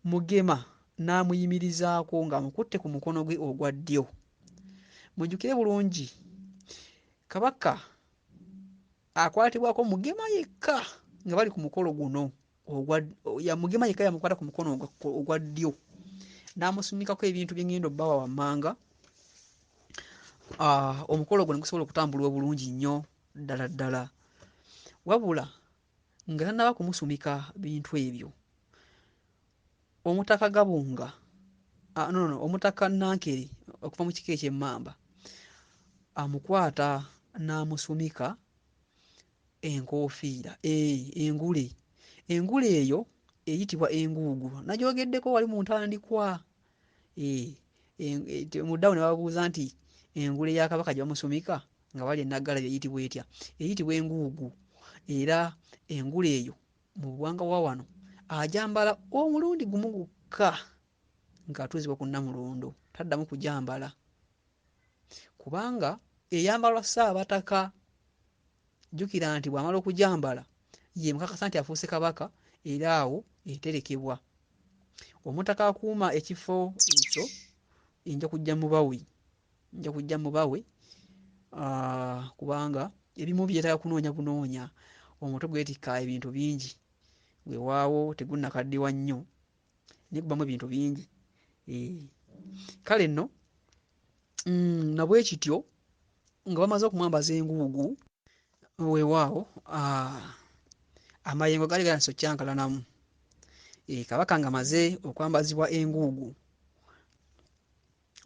Mugema n'amuyimirizaako ng'amukutte ku mukono gwe ogwa ddyo. Mujjukire bulungi, Kabaka akwatibwako Mugema yekka nga bali ku mukolo guno ogwa ya Mugema yekka yamukwata ku mukono ogwa ddyo n'amusumikako ebintu bye ŋŋenda obbawa wammanga, omukolo ogwo ne gusobola okutambula obulungi nnyo ddala ddala. Wabula nga tannaba kumusumika bintu ebyo, Omutaka Gabunga, no, no, Omutaka Nankere okuva mu kika eky'Emmamba amukwata n'amusumika enkoofiira, engule. Engule eyo eyitibwa enguugu. Nagyogeddeko wali mu ntandikwa. Muddawo ne bababuuza nti engule ya Kabaka gye bamusumika nga bali e Naggalabi eyitibwa etya? Eyitibwa enguugu. Era engule eyo mu buwangwa bwa wano agyambala omulundi gumu gwokka ng'atuuzibwa ku Nnamulondo, taddamu kugyambala kubanga eyambalwa Ssaabataka. Jjukira nti bw'amala okugyambala ye mukakasa nti afuuse Kabaka era awo eterekebwa. Omutaka akuuma ekifo ekyo nja kujja mubawe, nja kujja mubawe kubanga ebimu byetaaga kunoonya bunoonya. Omutwe gwetikka ebintu bingi, weewaawo tegunnakaddiwa nnyo naye gubamu ebintu bingi. Kale nno na bwe kityo nga bamaze okumwambaza enguugu, weewaawo amayengo gaali gatandise okukyankalanamu. Kabaka ng'amaze okwambazibwa enguugu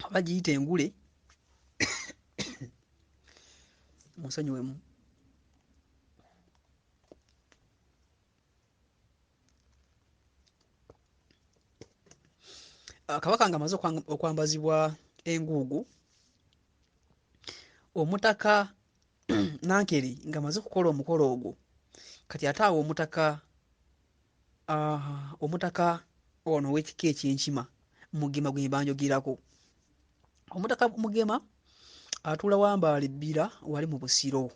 oba giyite engule munsonyiwemu. Kabaka ng'amaze okwambazibwa enguugu, Omutaka Nankere ng'amaze okukola omukolo ogwo, kati ate awo omutaka ono ow'ekika eky'Enkima Mugema gwe mba njogerako. Omutaka Mugema atuula Wambaale Bbira wali mu Busiro.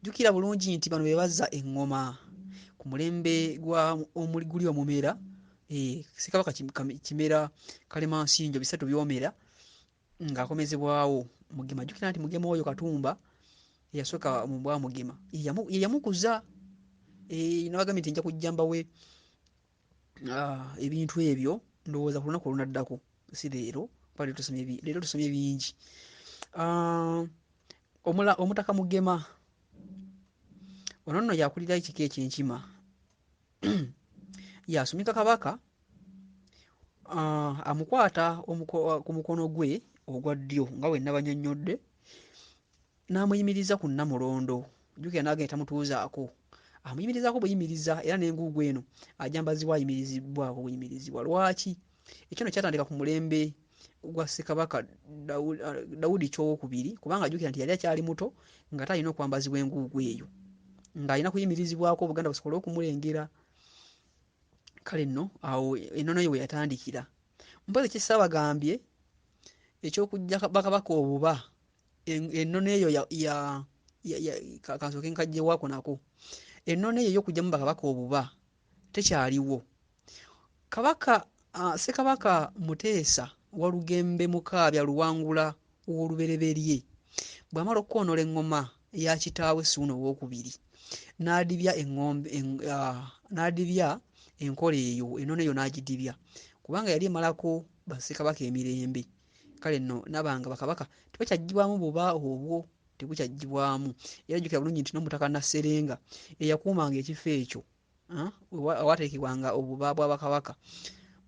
Jjukira bulungi nti bano be bazza eŋŋoma ku mulembe gwa guli omumera, Ssekabaka Kimera Kalemansinjo bisatu by'omera ng'akomezebwawo Mugema. Jjukira nti Mugema oyo Katumba eyasooka mu bwa Mugema ye yamukuza. Nabagambye nti nja kujja mbawe ebintu ebyo ndowooza ku lunaku olunaddako, si leero kuba leero tusomye bingi. Omutaka Mugema ono nno y'akulira ekika eky'Enkima, y'asumika Kabaka, amukwata ku mukono gwe ogwa ddyo nga bwe nnabannyonnyodde, n'amuyimiriza ku Nnamulondo. Jjukira n'agenda tamutuuzaako, amuyimirizaako buyimiriza era n'enguugu eno agyambazibwa ayimirizibbwako buyimirizibwa. Lwaki? Ekyo nno kyatandika ku mulembe gwa Ssekabaka Daudi Chwa II, kubanga jjukira nti yali akyali muto ng'ate alina okwambazibwa enguugu eyo, ng'alina kuyimirizibwako Obuganda busobole okumulengera. Kale nno awo ennono ye we yatandikira. Mpozzi kye ssaabagambye eky'okuggya bakabaka obuba, ennono eyo ya kansooke nkaggyewo nako. Ennono eyo ey'okuggyamu bakabaka obuba tekyaliwo. Kabaka Ssekabaka Muteesa Walugembe Mukaabya Luwangula ow'Olubereberye bw'amala okukoonola eŋŋoma ya kitaawe Ssuuna Owookubiri, n'adibya eŋŋombe, n'adibya enkola eyo, ennono eyo n'agidibya kubanga yali emalako bassekabaka emirembe. Kale nno naba nga bakabaka tebakyaggyibwamu buba obwo, tebukyaggyibwamu. Era jjukira bulungi nti n'Omutaka Nasserenga eyakuumanga ekifo ekyo awaateekebwanga obuba bwa bakabaka,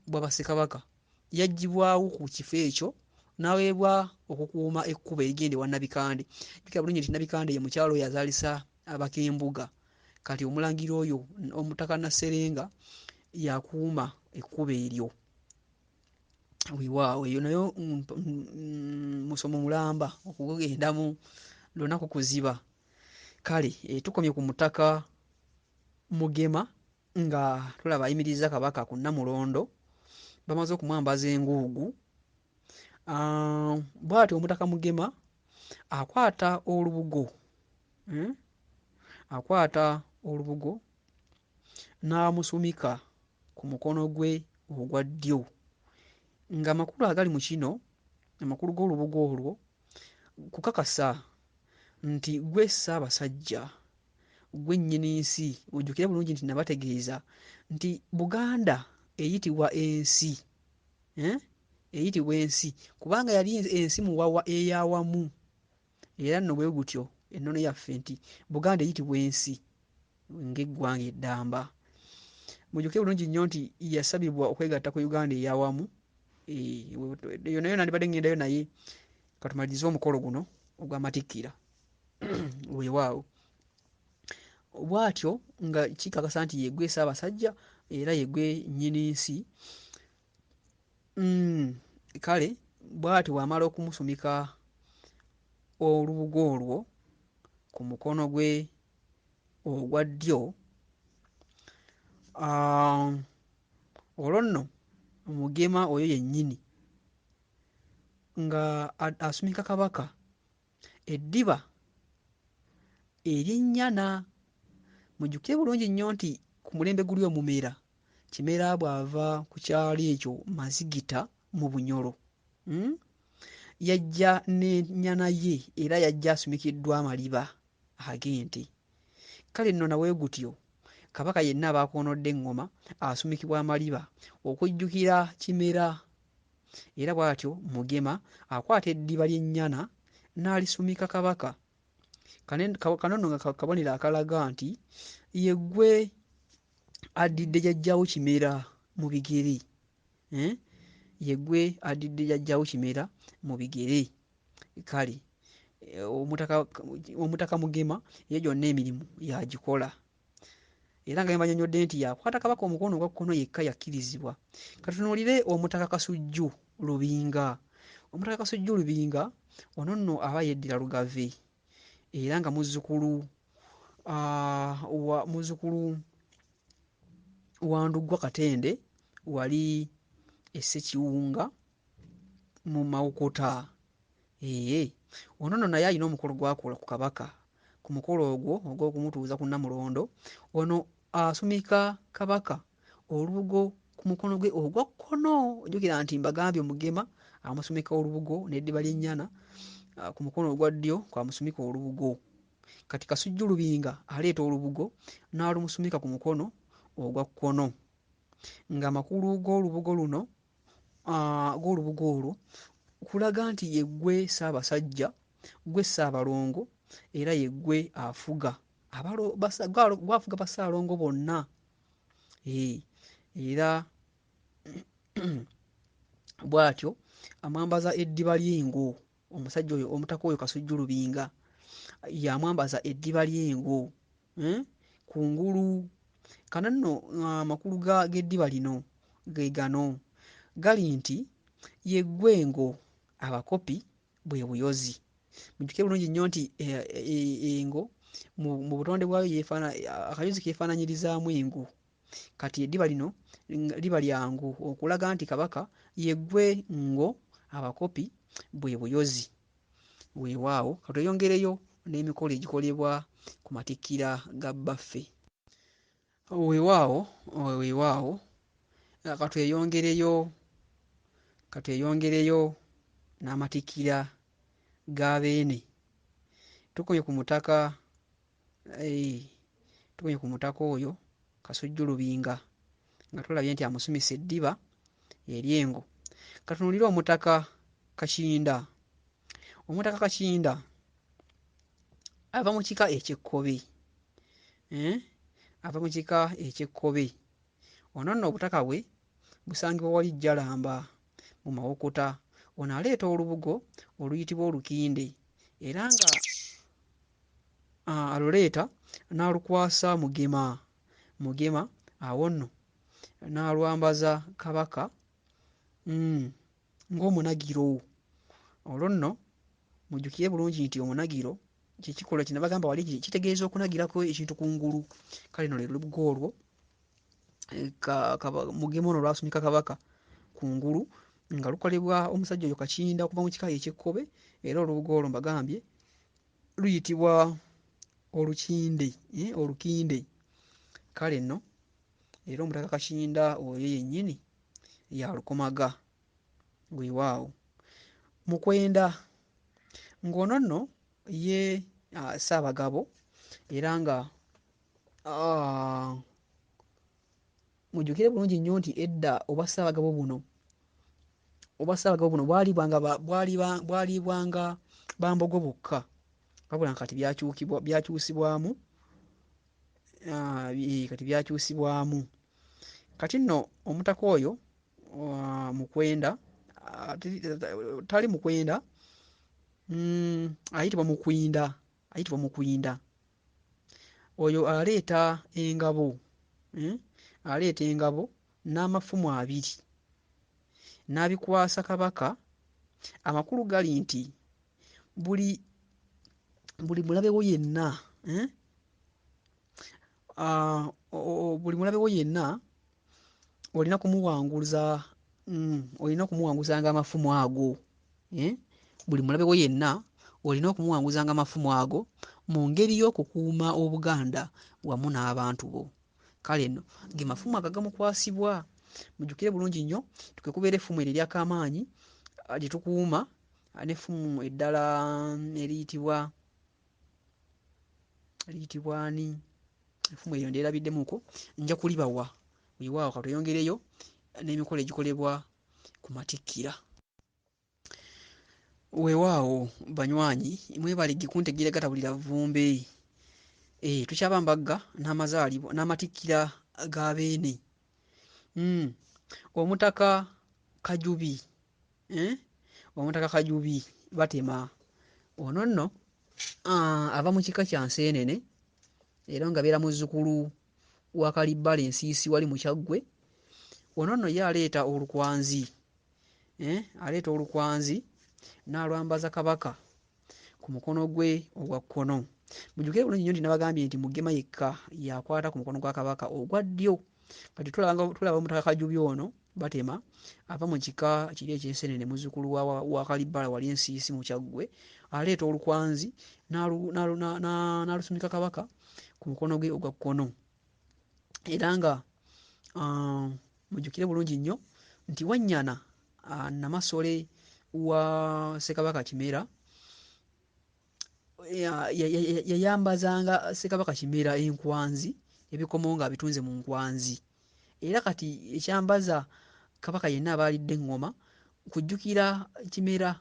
bwa bassekabaka, yaggyibwawo ku kifo ekyo n'aweebwa okukuuma ekkubo erigenda ewa Nabikande. Jjukira bulungi nti Nabikande ye mukyala oyo azaalisa Abakembuga. Kati omulangira oyo Omutaka Nasserenga yakuuma ekkubo eryo. Weewaawo eyo nayo musomo mulamba okugugendamu lunaku kuziba. Kale tukomye ku Mutaka Mugema nga tulaba ayimiriza Kabaka ku Nnamulondo, bamaze okumwambaza enguugu. Bw'atyo Omutaka Mugema akwata olubugo, akwata olubugo n'amusumika ku mukono gwe ogwa ddyo, ng'amakulu agali mu kino, amakulu g'olubugo olwo kukakasa nti ggwe Ssaabasajja, ggwe nnyini nsi. Ojjukire bulungi nti nabategeeza nti Buganda eyitibwa ensi, eyitibwa ensi kubanga yali ensi muwawa ey'awamu. Era nno bwe gutyo ennono yaffe nti Buganda eyitibwa ensi ng'eggwanga eddamba. Mujjukire bulungi nnyo nti yasabibwa okwegatta ku Uganda ey'awamu. Eyo nayo nandibadde ŋŋendayo, naye katumalirize omukolo guno ogw'amatikkira. Weewaawo bw'atyo nga kikakasa nti yeggwe Ssaabasajja era yeggwe nnyini nsi. Kale bw'atyo bw'amala okumusumika olubugo olwo ku mukono gwe ogwa ddyo, olwo nno Mugema oyo yennyini nga asumika Kabaka eddiba ery'ennyana. Mujjukire bulungi nnyo nti ku mulembe guli omumera Kimera bw'ava ku kyalo ekyo Mazigita mu Bunyoro, yajja n'ennyana ye era yajja asumikiddwa amaliba ag'ente. Kale nno nawe gutyo Kabaka yenna aba akoonodde eŋŋoma asumikibwa amaliba okujjukira Kimera. Era bw'atyo Mugema akwata eddiba ly'ennyana n'alisumika Kabaka. Kano nno nga kabonero akalaga nti yeggwe addidde jjajjaawo Kimera mu bigere, yeggwe addidde jjajjaawo Kimera mu bigere. Kale Omutaka Mugema ye gyonna emirimu y'agikola. Era nga bwe nti yakwata Kabaka omukono ogwa kkono yekka yakkirizibwa. Katutunuulire Omutaka Kasujju Lubinga. Omutaka Kasujju Lubinga ono nno aba yeddira Lugave era nga muzzukulu wa Ndugwa Katende wali e Ssekiwunga mu Mawokota. Ono nno naye alina omukolo gw'akola ku Kabaka. Ku mukolo ogwo ogw'okumutuuza ku Nnamulondo, ono asumika Kabaka olubugo ku mukono gwe ogwa kkono. Ojjukira nti mbagambye Mugema amusumika olubugo n'eddiba ly'ennyana ku mukono ogwa ddyo kw'amusumika olubugo. Kati Kasujju Lubinga aleeta olubugo n'alumusumika ku mukono ogwa kkono, ng'amakulu g'olubugo luno, g'olubugo olwo kulaga nti yeggwe Ssaabasajja. ggwe Ssaabalongo era yeggwe afuga ggwe afuga Bassaalongo bonna. Era bw'atyo amwambaza eddiba ly'engo. Omusajja oyo Omutaka oyo Kasujju Lubinga y'amwambaza eddiba ly'engo kungulu. Kano nno amakulu g'eddiba lino ge gano, gali nti yeggwe engo, abakopi bwe buyozi. Mujjukire bulungi nnyo nti engo mu butonde bwayo akayozi keefaanaanyirizaamu engo. Kati eddiba lino liba lya ngo okulaga nti Kabaka yeggwe ngo, abakopi bwe buyozi. Weewaawo ka tweyongereyo n'emikolo egikolebwa ku matikkira ga bbaffe. Weewaawo, weewaawo ka tweyongereyo, ka tweyongereyo n'amatikkira ga Beene. Tukomye ku mutaka, tukomye ku mutaka oyo Kasujju Lubinga nga tulabye nti amusumisa eddiba ery'engo. Ka tunuulire Omutaka Kakinda. Omutaka Kakinda ava mu kika eky'Ekkobe, ava mu kika eky'Ekkobe. Ono nno obutaka bwe busangibwa wali Jjalamba mu Mawokota. Ono aleeta olubugo oluyitibwa olukinde era nga aluleeta n'alukwasa Mugema. Mugema awo nno n'alwambaza Kabaka ng'omunagiro. Olwo nno mujjukire bulungi nti omunagiro kye kikolwa kye nabagamba wali kitegeeza okunagirako ekintu kungulu. Kale nno lwe lubugo olwo Mugema ono lw'asumika Kabaka kungulu nga lukolebwa omusajja oyo Kakinda okuva mu kika eky'Ekkobe, era olubugo olwo mbagambye luyitibwa olukinde, olukinde. Kale nno era Omutaka Kakinda oyo yennyini y'alukomaga. Weewaawo. Mukwenda ng'ono nno ye Ssaabagabo era nga mujjukire bulungi nnyo nti edda obwassaabagabo buno, obwassaabagabo buno bwalibwanga ba Mbogo bokka, wabula nga kati byakyusibwamu, kati byakyusibwamu. Kati nno Omutaka oyo Mukwenda, tali Mukwenda, ayitibwa Mukwinda, ayitibwa Mukwinda. Oyo aleeta engabo, aleeta engabo n'amafumu abiri n'abikwasa Kabaka. Amakulu gali nti buli mulabe wo yenna, buli mulabe wo yenna olina kumuwanguza, olina okumuwanguzanga amafumu ago. Buli mulabe wo yenna olina okumuwanguzanga amafumu ago mu ngeri y'okukuuma Obuganda wamu n'abantu bo. Kale nno ge mafumu ago agamukwasibwa. Mujjukire bulungi nnyo kwe kubeera effumu eryo erya Kaamaanyi lye tukuuma n'effumu eddala eriyitibwa ani? Effumu eryo ndyerabiddemuko, nja kulibawa. Weewaawo ka tweyongereyo n'emikolo egikolebwa ku matikkira. Weewaawo banywanyi mwebale kuntegeera gatabulira vvumbe. Tukyabambagga n'amazaalibwa n'amatikkira ga Beene. Omutaka Kajubi, Omutaka Kajubi Batema. Ono nno ava mu kika kya Nseenene era ng'abeera muzzukulu wa Kalibbala Ensiisi wali mu Kyaggwe. Ono nno ye aleeta olukwanzi, aleeta olukwanzi n'alwambaza Kabaka ku mukono gwe ogwa kkono. Mujjukire bulungi nnyo nti nabagambye nti Mugema yekka y'akwata ku mukono gwa Kabaka ogwa ddyo. Kati tulaba Omutaka Kajubi ono Batema ava mu kika kiri eky'Enseenene, muzzukulu wa Kalibbala wali Ensiisi mu Kyaggwe, aleeta olukwanzi n'alusumika Kabaka ku mukono gwe ogwa kkono. Era nga mujjukire bulungi nnyo nti Wannyana Namasole wa Ssekabaka Kimera yayambazanga Ssekabaka Kimera enkwanzi, ebikomo ng'abitunze mu nkwanzi. Era kati ekyambaza Kabaka yenna aba alidde eŋŋoma kujjukira Kimera.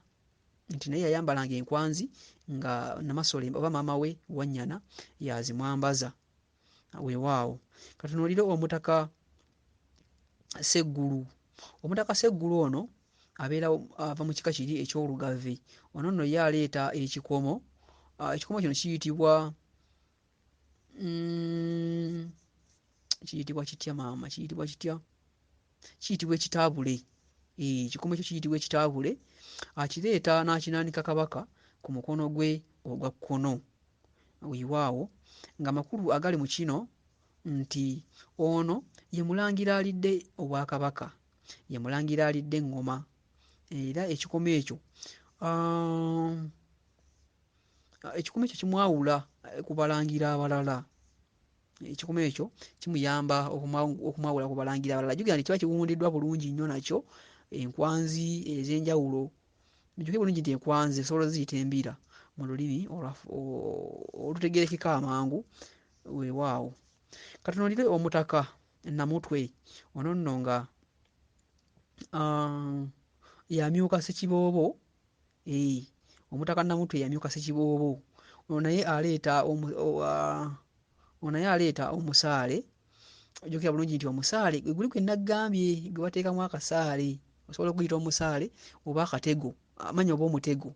nti naye yayambalanga enkwanzi nga Namasole oba maama we Wannyana y'azimwambaza. Weewaawo. Katunuulire omutaka Sseggulu. Omutaka Sseggulu ono abeera ava mu kika kiri eky'Olugave. Ono nno ye aleeta ekikomo, ekikomo kino kiyitibwa kiyitibwa kitya maama kiyitibwa kitya? Kiyitibwa ekitaabule. Eeh ekikomo ekyo kiyitibwa ekitaabule, akireeta n'akinaanika Kabaka ku mukono gwe ogwa kkono. Weewaawo ng'amakulu agali mu kino nti ono ye mulangira alidde Obwakabaka, ye mulangira alidde eŋŋoma era ekikomo ekyo ekikomo ekyo kimwawula ku balangira abalala. Ekikomo ekyo kimuyamba okumwawula ku balangira abalala. Jjukira nti kiba kiwundiddwa bulungi nnyo nakyo enkwanzi ez'enjawulo. Mujjukire bulungi nti enkwanzi osobola ozziyita embira mu lulimi olutegeerekeka amangu weewaawo. Katunuulire omutaka Namutwe ono nno nga y'amyuka Ssekiboobo eeh omutaka Namutwe y'amyuka Ssekiboobo. Ono naye aleeta ono naye aleeta omusaale. Ojjukira bulungi nti omusaale gwe guli gwe naggambye gwe bateekamu akasaale, osobola okuguyita omusaale oba akatego amannya oba omutego.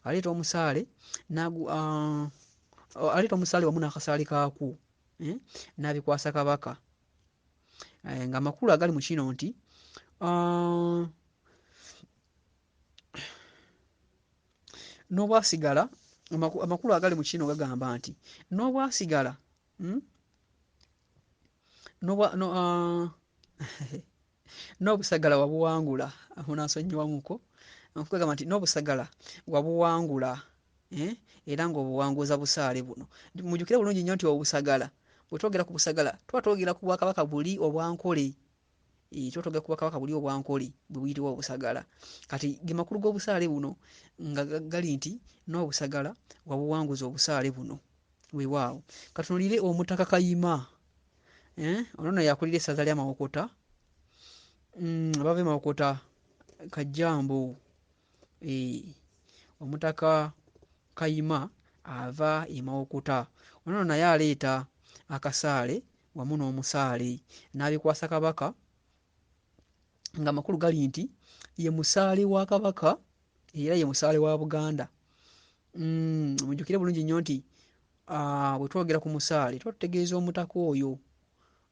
Aleeta omusaale n'agu aleeta omusaale wamu n'akasaale kaakwo n'abikwasa Kabaka. Ng'amakulu agali mu kino nti n'obwasigala amakulu agali mu kino gagamba nti n'obwasigala n'obwa no n'obusagala wabuwangula munansonyiwamuko nkugamba nti n'obusagala wabuwangula era ng'obuwanguza busaale buno. Mujjukire bulungi nnyo nti obusagala bwe twogera ku busagala tuba twogera ku bwakabaka buli obwa Nkole. Tuba twogera ku bwakabaka buli obwa Nkole bwe buyitibwa obusagala. Kati ge makulu g'obusaale buno nga gali nti n'obusagala wabuwanguza obusaale buno. Weewaawo. Katunuulire omutaka Kayima ono nno y'akulira essaza lya Mawokota abava e Mawokota Kajjambo. Omutaka Kayima ava e Mawokota. Ono nno naye aleeta akasaale wamu n'omusaale n'abikwasa Kabaka ng'amakulu gali nti ye musaale wa Kabaka era ye musaale wa Buganda. Mujjukire bulungi nnyo nti bwe twogera ku musaale tuba tutegeeza omutaka oyo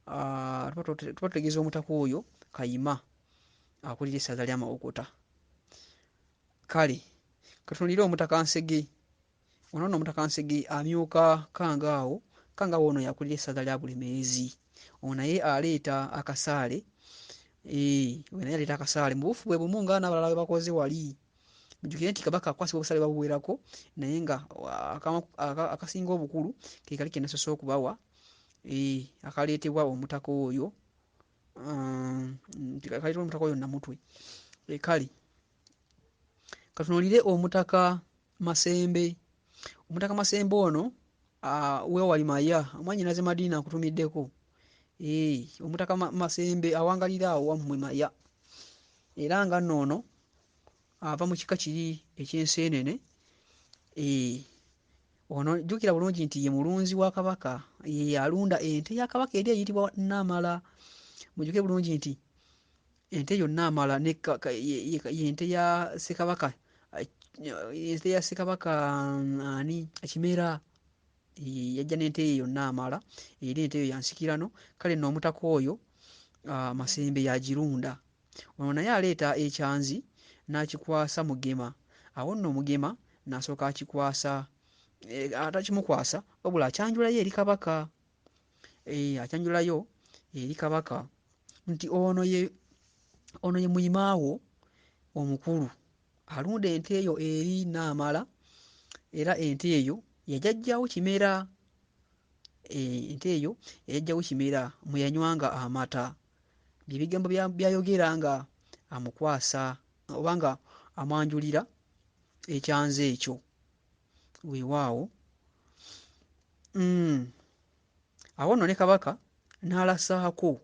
tuba tutegeeza omutaka oyo Kayima akulira essaza lya Mawokota. Kale katunuulire omutaka Nsege. Ono nno omutaka Nsege amyuka Kkangaawo. Kkangaawo ono y'akulira essaza lya Bulemeezi. Ono naye aleeta akasaale ono naye aleeta akasaale mu buufu bwe bumu nga n'abalala bwe bakoze wali. Mujjukire nti Kabaka akwasibwa obusaale buba buwerako naye nga akasinga obukulu ke kali ke nasoose okubawa akaleetebwa omutaka oyo akaleetebwa omutaka oyo Namutwe. Kale katunuulire omutaka Masembe. Omutaka Masembe ono weewali Maya, mwannyinaze Madiina nkutumiddeko. Omutaka Masembe awangaalira awo wammwe Maya era nga nno ono ava mu kika kiri eky'enseenene. Ono jjukira bulungi nti ye mulunzi wa Kabaka, ye y'alunda ente ya Kabaka eri eyitibwa Nnaamala. Mujjukire bulungi nti ente eyo Nnaamala y'ente ya Ssekabaka ente ya Ssekabaka ani Kimera. Yajja n'ente ye eyo Nnaamala era ente eyo ya nsikirano. Kale nno omutaka oyo Masembe y'agirunda. Ono naye aleeta ekyanzi n'akikwasa Mugema. Awo nno Mugema n'asooka akikwasa atakimukwasa wabula akyanjulayo eri Kabaka. Akyanjulayo eri Kabaka nti ono ye muyima wo omukulu alunda ente eyo eri Nnaamala era ente eyo ya jjajjaawo Kimera. Ente eyo ya jjajjaawo Kimera mwe yanywanga amata. Bye bigambo by'ayogera nga amukwasa oba nga amwanjulira ekyanzi ekyo. Weewaawo. Awo nno ne Kabaka n'alasaako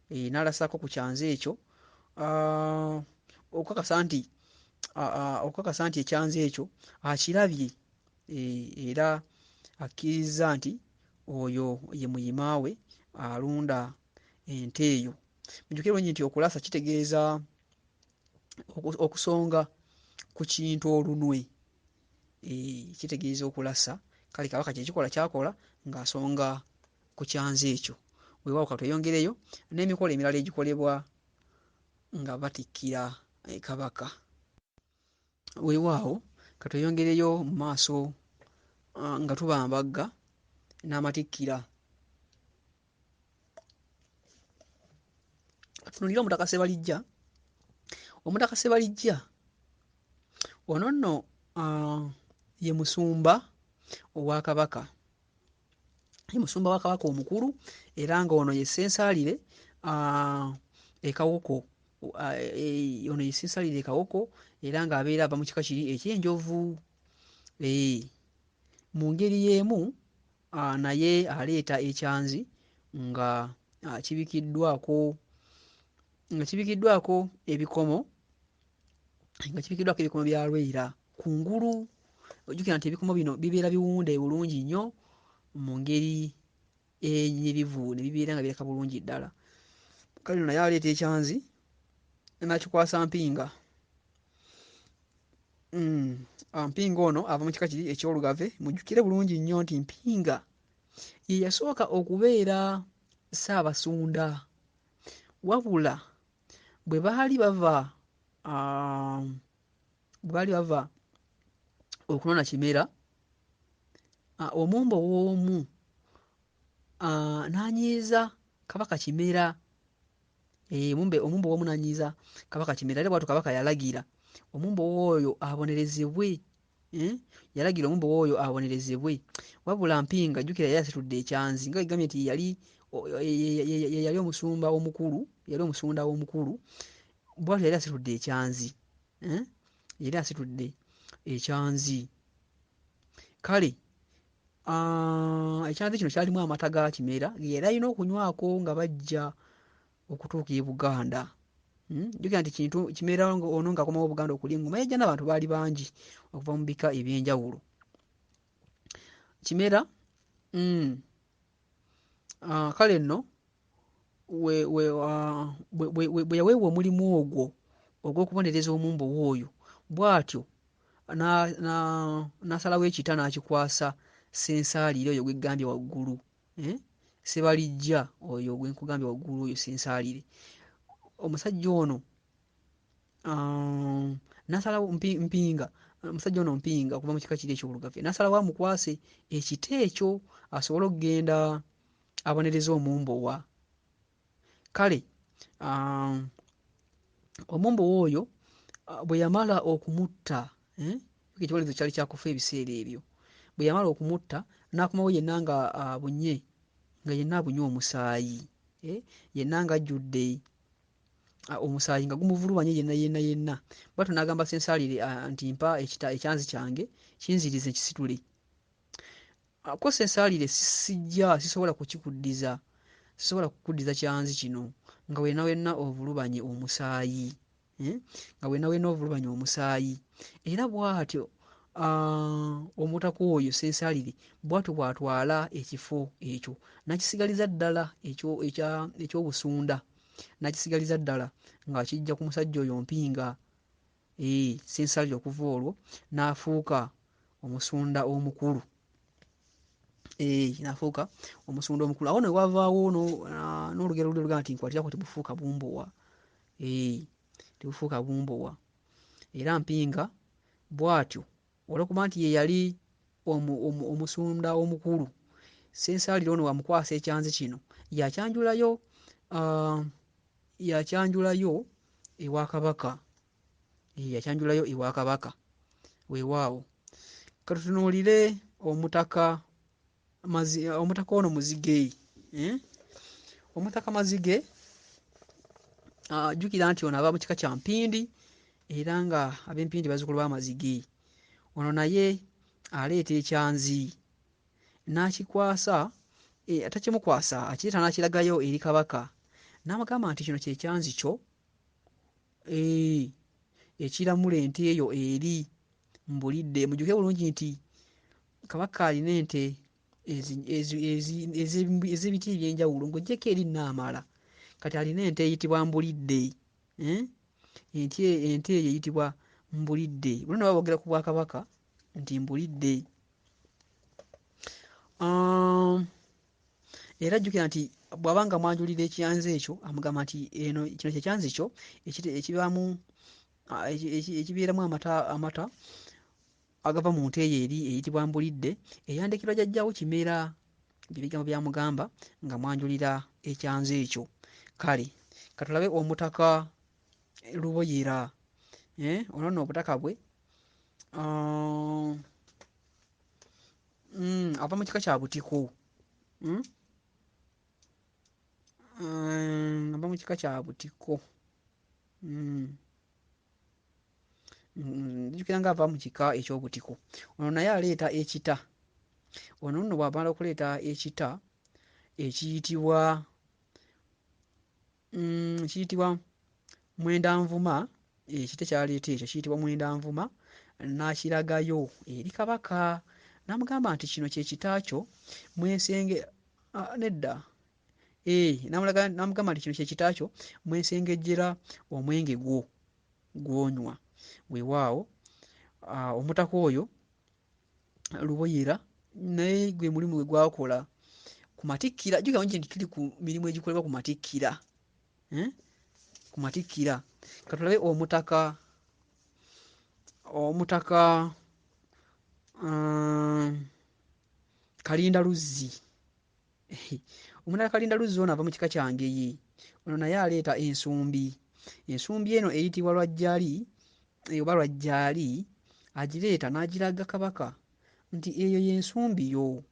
n'alasaako ku kyanzi ekyo okukakasa nti okukakasa nti ekyanzi ekyo akirabye, era akkirizza nti oyo ye muyima we alunda ente eyo. Mujjukire bulungi nti okulasa kitegeeza okusonga ku kintu olunwe, kitegeeza okulasa. Kale Kabaka kye kikola ky'akola ng'asonga ku kyanzi ekyo. Weewaawo ka tweyongereyo n'emikolo emirala egikolebwa nga batikkira Kabaka. Weewaawo ka tweyongereyo mu maaso nga tubambagga n'amatikkira. Tutunuulire Omutaka Ssebalijja. Omutaka Ssebalijja ono nno ye musumba owa Kabaka, ye musumba wa Kabaka omukulu, era ng'ono ye Ssensaalire e Kawoko. Ono ye Ssensaalire e Kawoko era ng'abeera ava mu kika kiri eky'Enjovu. Mu ngeri y'emu naye aleeta ekyanzi nga kibikiddwako ebikomo, nga kibikiddwako ebikomo bya Lwera kungulu. Ojjukira nti ebikomo bino bibeera biwunde bulungi nnyo mu ngeri enyirivu ne bibeera nga birabika bulungi ddala. Kale nno naye aleeta ekyanzi n'akikwasa Mpinga. Mpinga ono ava mu kika kiri eky'Olugave. Mujjukire bulungi nnyo nti Mpinga ye yasooka okubeera Ssaabasunda, wabula bwe baali bava okunona Kimera, omumbowa omu n'anyiiza Kabaka Kimera. Omumbowa omu n'anyiiza Kabaka Kimera, era bw'atyo Kabaka yalagira omumbowa oyo abonerezebwe. Yalagira omumbowa oyo abonerezebwe. Wabula Mpinga jjukira yali asitudde ekyanzi, nga bwe gambye nti ye yali omusumba omukulu, yali omusunda omukulu, bw'atyo yali asitudde ekyanzi, yali asitudde ekyanzi. Kale ekyanzi kino kyalimu amata ga Kimera ge yali alina okunywako nga bajja okutuuka e Buganda. Jjukira nti kintu Kimera ono ng'akomawo Buganda okulya eŋŋoma yajja n'abantu baali bangi okuva mu bika eby'enjawulo. Kimera kale nno bwe yaweebwa omulimu ogwo ogw'okubonereza omumbowa oyo, bw'atyo n'asalawo ekita n'akikwasa Ssensaalire oyo gwe ggambye waggulu, Ssebalijja oyo gwe nkugambye waggulu oyo Ssensaalire. Omusajja ono n'asalawo Mpinga, omusajja ono Mpinga okuva mu kika kiri eky'Olugave n'asalawo amukwase ekita ekyo asobole okugenda abonereze omumbowa. Kale omumbowa oyo bwe yamala okumutta, ekibonerezo kyali kya kufa ebiseera ebyo, bwe yamala okumutta n'akomawo yenna nga abunye, nga yenna abunye omusaayi, yenna ng'ajjudde omusaayi nga gumuvulubanye yenna yenna yenna. Bw'atyo n'agamba Ssensaalire nti mpa ekyanzi kyange kinzirize nkisitule. Ko Ssensaalire sijja, sisobola kukikuddiza, sisobola kukuddiza kyanzi kino nga wenna wenna ovulubanye omusaayi, nga wenna wenna ovulubanye omusaayi. Era bw'atyo omutaka oyo Ssensaalire bw'atyo bw'atwala ekifo ekyo n'akisigaliza ddala eky'obusunda, n'akisigaliza ddala ng'akiggya ku musajja oyo Mpinga. Ssensaalire okuva olwo n'afuuka omusunda omukulu. N'afuuka omusunda omukulu. Awo nno we wavaawo n'olugero luli olugamba nti nkwatirako tebufuuka bumbowa. Tebufuuka bumbowa. Era Mpinga bw'atyo olw'okuba nti ye yali omusunda omukulu, Ssensaalire ono bw'amukwasa ekyanzi kino yakyanjulayo ewa Kabaka, yakyanjulayo ewa Kabaka. Weewaawo ka tutunuulire omutaka ono Muzige. Omutaka Mazige jjukira nti ono ava mu kika kya Mpindi, era nga ab'Empindi bazzukulu ba Mazige. Ono naye aleeta ekyanzi n'akikwasa, takimukwasa, akireeta n'akiragayo eri Kabaka n'amugamba nti kino kye kyanzi kyo. ekiramula ente eyo eri Mbulidde. Mujjuke bulungi nti Kabaka alina ente ez'ebiti eby'enjawulo ng'oggyeko eri Nnaamala. Kati alina ente eyitibwa Mbulidde, eh? Ente eyo eyitibwa Mbulidde. Bonna baba boogera ku Bwakabaka nti Mbulidde. Era jjukira nti bw'aba nga amwanjulira ekyanzi ekyo amugamba nti eno kino kye kyanzi kyo ekibaamu ekibeeramu amata agava mu nte eyo eri eyitibwa Mbulidde eyandikirwa jjajjaawo Kimera. Bye bigambo by'amugamba nga mwanjulira ekyanzi ekyo. Kale katulabe Omutaka Luboyera, ono nno obutaka bwe ava mu kika kya Butiko. Ava mu kika kya Butiko. Nzijukira nga ava mu kika eky'Obutiko. Ono naye aleeta ekita. Ono nno bw'amala okuleeta ekita ekiyitibwa kiyitibwa Mwendanvuma, ekita ky'aleeta ekyo kiyitibwa Mwendanvuma, n'akiragayo eri Kabaka n'amugamba nti kino kye kita kyo mwensenge nedda n'amugamba nti kino kye kita kyo mwensengejjera omwenge gwo gw'onywa. Weewaawo Omutaka oyo Luboyera naye gwe mulimu gwe gwakola ku matikkira. Jjukira nti tuli ku mirimu egikolebwa ku matikkira, ku matikkira. Katulabe Omutaka Kalindaluzzi. Omutaka Kalindaluzzi ono ava mu kika kya Ngeye. Ono naye aleeta ensumbi. Ensumbi eno eyitibwa Lwajjali oba Lwajjaali, agireeta n'agiraga Kabaka nti eyo y'ensumbi yo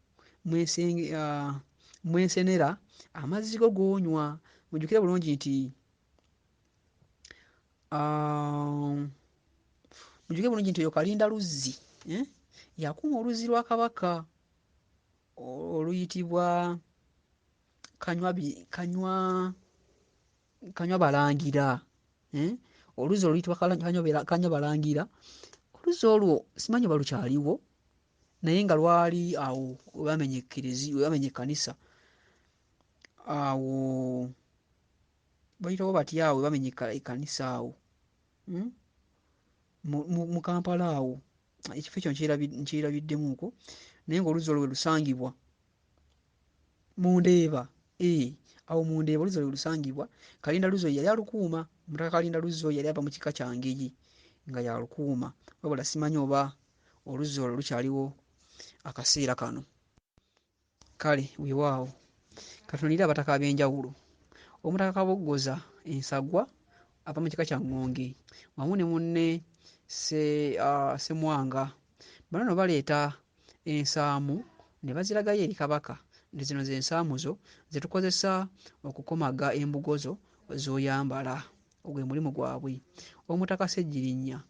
mwensenera amazzi go g'onywa. Mujjukire bulungi nti oyo Kalindaluzzi yakuuma oluzzi lwa Kabaka oluyitibwa Kanywa Balangira, oluzzi oluyitibwa Kanywa Balangira. Oluzzi olwo simanyi oba lukyaliwo, naye nga lwali awo we bamenya ekkanisa awo bayitawo batya awo we bamenya ekkanisa awo mu Kampala awo, ekifo ekyo nkyerabiddemuuko, naye ng'oluzzi olwo we lusangibwa mu Ndeeba, awo mu Ndeeba oluzzi olwo we lusangibwa. Kalindaluzzi oyo yali alukuuma. Omutaka Kalindaluzzi oyo yali ava mu kika kya Ngeye nga y'alukuuma, wabula simanyi oba oluzzi olwo lukyaliwo akaseera kano. Kale weewaawo katunuulire abataka ab'enjawulo. Omutaka Kaboggoza Ensagwa ava mu kika kya Ŋŋonge wamu ne munne Ssemwanga. Bano nno baleeta ensaamu ne baziragayo eri Kabaka nti zino ze nsaamu zo ze tukozesa okukomaga embugo zo z'oyambala. Ogwo gwe mulimu gwabwe. Omutaka Ssegirinya,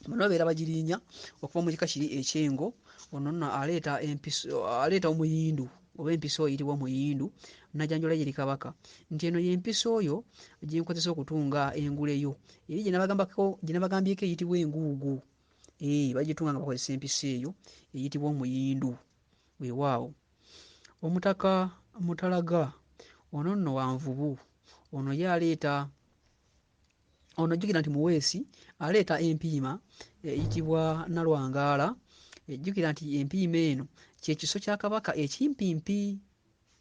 bano babeera Bagirinya okuva mu kika kiri eky'Engo. Ono nno aleeta empiso, aleeta omuyindu oba empiso eyitibwa omuyindu n'agyanjulayo eri Kabaka nti eno y'empiso yo gye nkozesa okutunga engule yo eri gye nabagambyeko eyitibwa enguugu. Bagitunga nga bakozesa empiso eyo eyitibwa omuyindu. Weewaawo. Omutaka Mutalaga ono nno wa nvubu. Ono ye aleeta, ono jjukira nti muweesi, aleeta empiima eyitibwa Nalwangaala. Jjukira nti empiima eno kye kiso kya Kabaka ekimpimpi,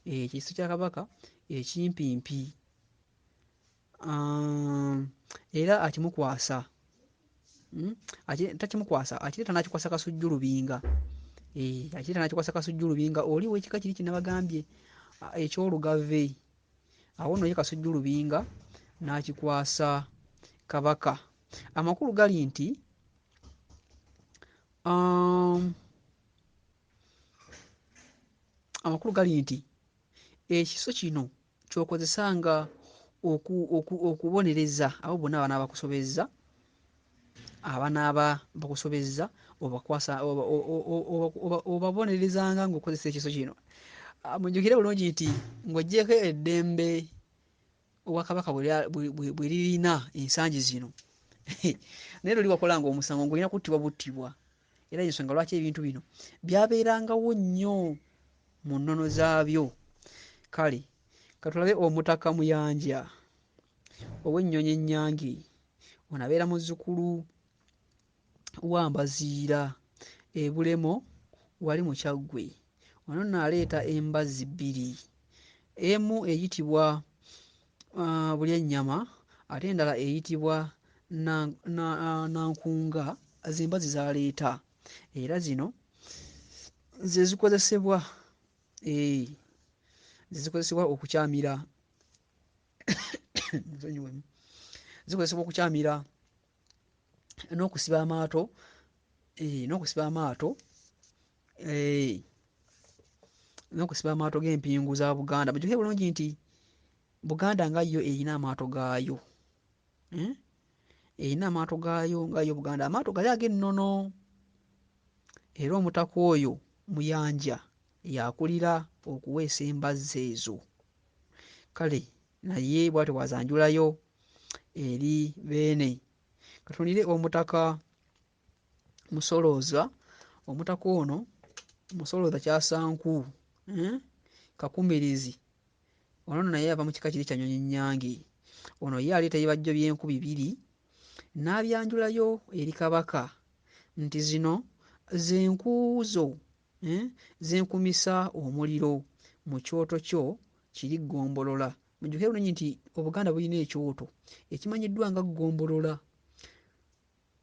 ekiso kya Kabaka ekimpimpi. Era akimukwasa, takimukwasa, akireeta n'akikwasa Kasujju Lubinga. Akireeta n'akikwasa Kasujju Lubinga oli ow'ekika kiri kye nabagambye eky'Olugave. Awo nno ye Kasujju Lubinga n'akikwasa Kabaka. Amakulu gali nti ekiso kino ky'okozesanga okubonereza abo bonna abanaaba bakusobezza, abanaaba bakusobezza obakwasa obabonerezanga ng'okozesa ekiso kino. Mujjukire bulungi nti ng'oggyeko eddembe Obwakabaka bwe lirina ensangi zino Naye luli wakolanga omusango ng'olina kuttibwa buttibwa. Era y'ensonga lwaki ebintu bino byabeerangawo nnyo mu nnono zaabyo. Kale katulabe Omutaka Muyanja ow'ennyonyi ennyange. Ono abeera muzzukulu wa Mbaziira e Bulemo wali mu Kyaggwe. Ono nno aleeta embazzi bbiri, emu eyitibwa Bulyannyama ate endala eyitibwa Nankunga. Ze mbazzi z'aleeta era zino ze zikozesebwa ze zikozesebwa okukyamira nsonyiwemu zikozesebwa okukyamira n'okusiba amaato n'okusiba amaato n'okusiba amaato g'empingu za Buganda. Mujjukire bulungi nti Buganda nga yo erina amaato gaayo, erina amaato gaayo nga yo Buganda, amaato gali ag'ennono. Era omutaka oyo Muyanja y'akulira okuweesa embazzi ezo. Kale naye bw'atyo bw'azanjulayo eri Beene. Katutunulire omutaka Musolooza. Omutaka ono Musolooza Kyasanku, Kakumirizi. Ono nno naye ava mu kika kiri kya Nnyonyi Nnyange. Ono ye aleeta ebibajjo by'enku bibiri n'abyanjulayo eri Kabaka nti zino ze nku zo ze nkumisa omuliro mu kyoto kyo kiri Ggombolola. Mujjukire bulungi nti Obuganda bulina ekyoto ekimanyiddwa nga Ggombolola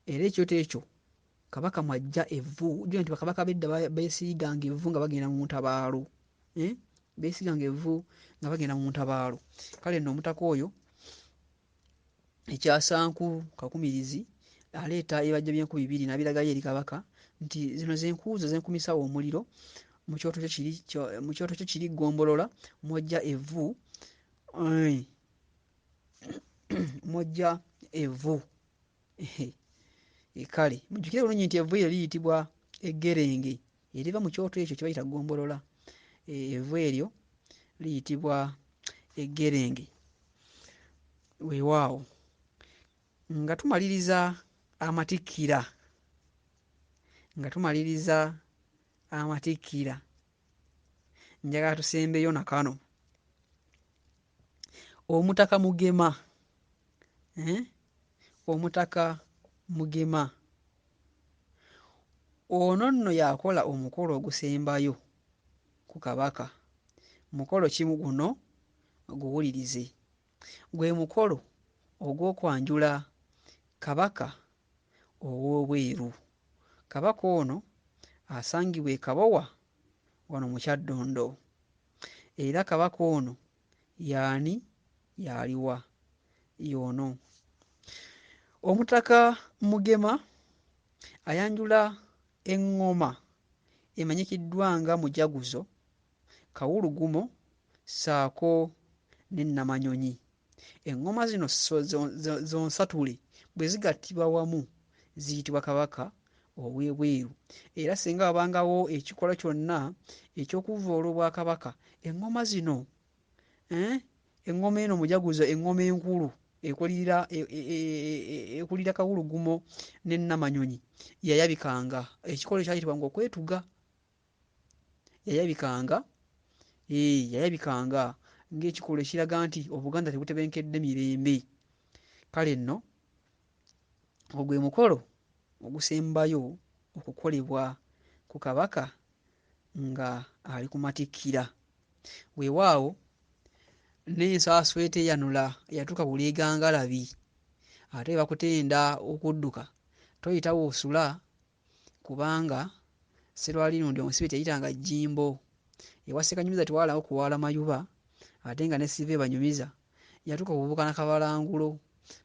era ekyoto ekyo Kabaka mw'aggya evvu. Jjukira nti bakabaka b'edda beesiiganga evvu nga bagenda mu ntabaalo, beesiiganga evvu nga bagenda mu ntabaalo. Kale nno omutaka oyo Ekyasanku Kakumirizi aleeta ebibajjo by'enku bibiri n'abiragayo eri Kabaka nti zino ze nku zo ze nkumisa omuliro mu kyoto kyo kiri mu kyoto kyo kiri Ggombolola mw'oggya evvu mw'oggya evvu. Kale mujjukire bulungi nti evvu eryo liyitibwa eggerenge eriva mu kyoto ekyo kye bayita Ggombolola. Evvu eryo liyitibwa eggerenge. Weewaawo nga tumaliriza amatikkira, nga tumaliriza amatikkira, njagala tusembeyo na kano. Omutaka Mugema, Omutaka Mugema ono nno y'akola omukolo ogusembayo ku Kabaka. Mukolo ki guno? Guwulirize. Gwe mukolo ogw'okwanjula Kabaka ow'obweru. Kabaka ono asangibwa e Kabowa wano mu Kyaddondo. Era Kabaka ono y'ani, y'aliwa? Y'ono. Omutaka Mugema ayanjula eŋŋoma emanyikiddwa nga Mujaguzo, Kawulugumo ssaako ne Nnamanyonyi. Eŋŋoma zino zonsatule bwe zigattibwa wamu ziyitibwa Kabaka ow'ebweru. Era singa wabangawo ekikolwa kyonna eky'okuvvoola Obwakabaka, eŋŋoma zino, eŋŋoma eno Mujaguzo, eŋŋoma enkulu ekulira ekulira Kawulugumo ne Nnamanyonyi yayabikanga. Ekikolwa ekyayitibwanga okwetuga. Yayabikanga, yayabikanga ng'ekikolwa ekiraga nti Obuganda tebutebenkedde mirembe. Kale nno ogwo gwe mukolo ogusembayo okukolebwa ku Kabaka nga ali ku matikkira. Weewaawo n'ensaasu eteeyanula yatuuka Buleega ngalabi, ate bwe bakutenda okudduka toyita w'osula kubanga Sserwalirundi omusibe teyayitanga jjimbo. Ewa Ssekanyumiza tewaalawo kuwaala mayuba ate nga ne Ssiva ebanyumiza yatuuka kubuuka na kabalangulo.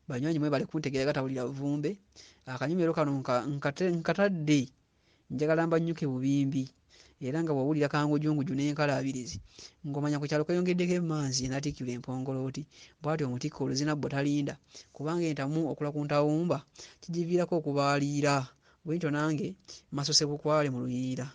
Banywanyi mwebale kuntegeera gatawulira vvumbe. Akanyomero kano nkatadde njagala mbannyuke bubimbi era nga bw'owulira kangujunguju n'enkalaabirizi ng'omanya ku kyalo kweyongeddeko emmanzi enaatikkirwa empongolooti. Bw'atyo omutikko oluzina bbo talinda kubanga entamu okula ku ntawumba kigiviirako okubaaliira. Bwentyo nange masuse bukwale mu luyiira.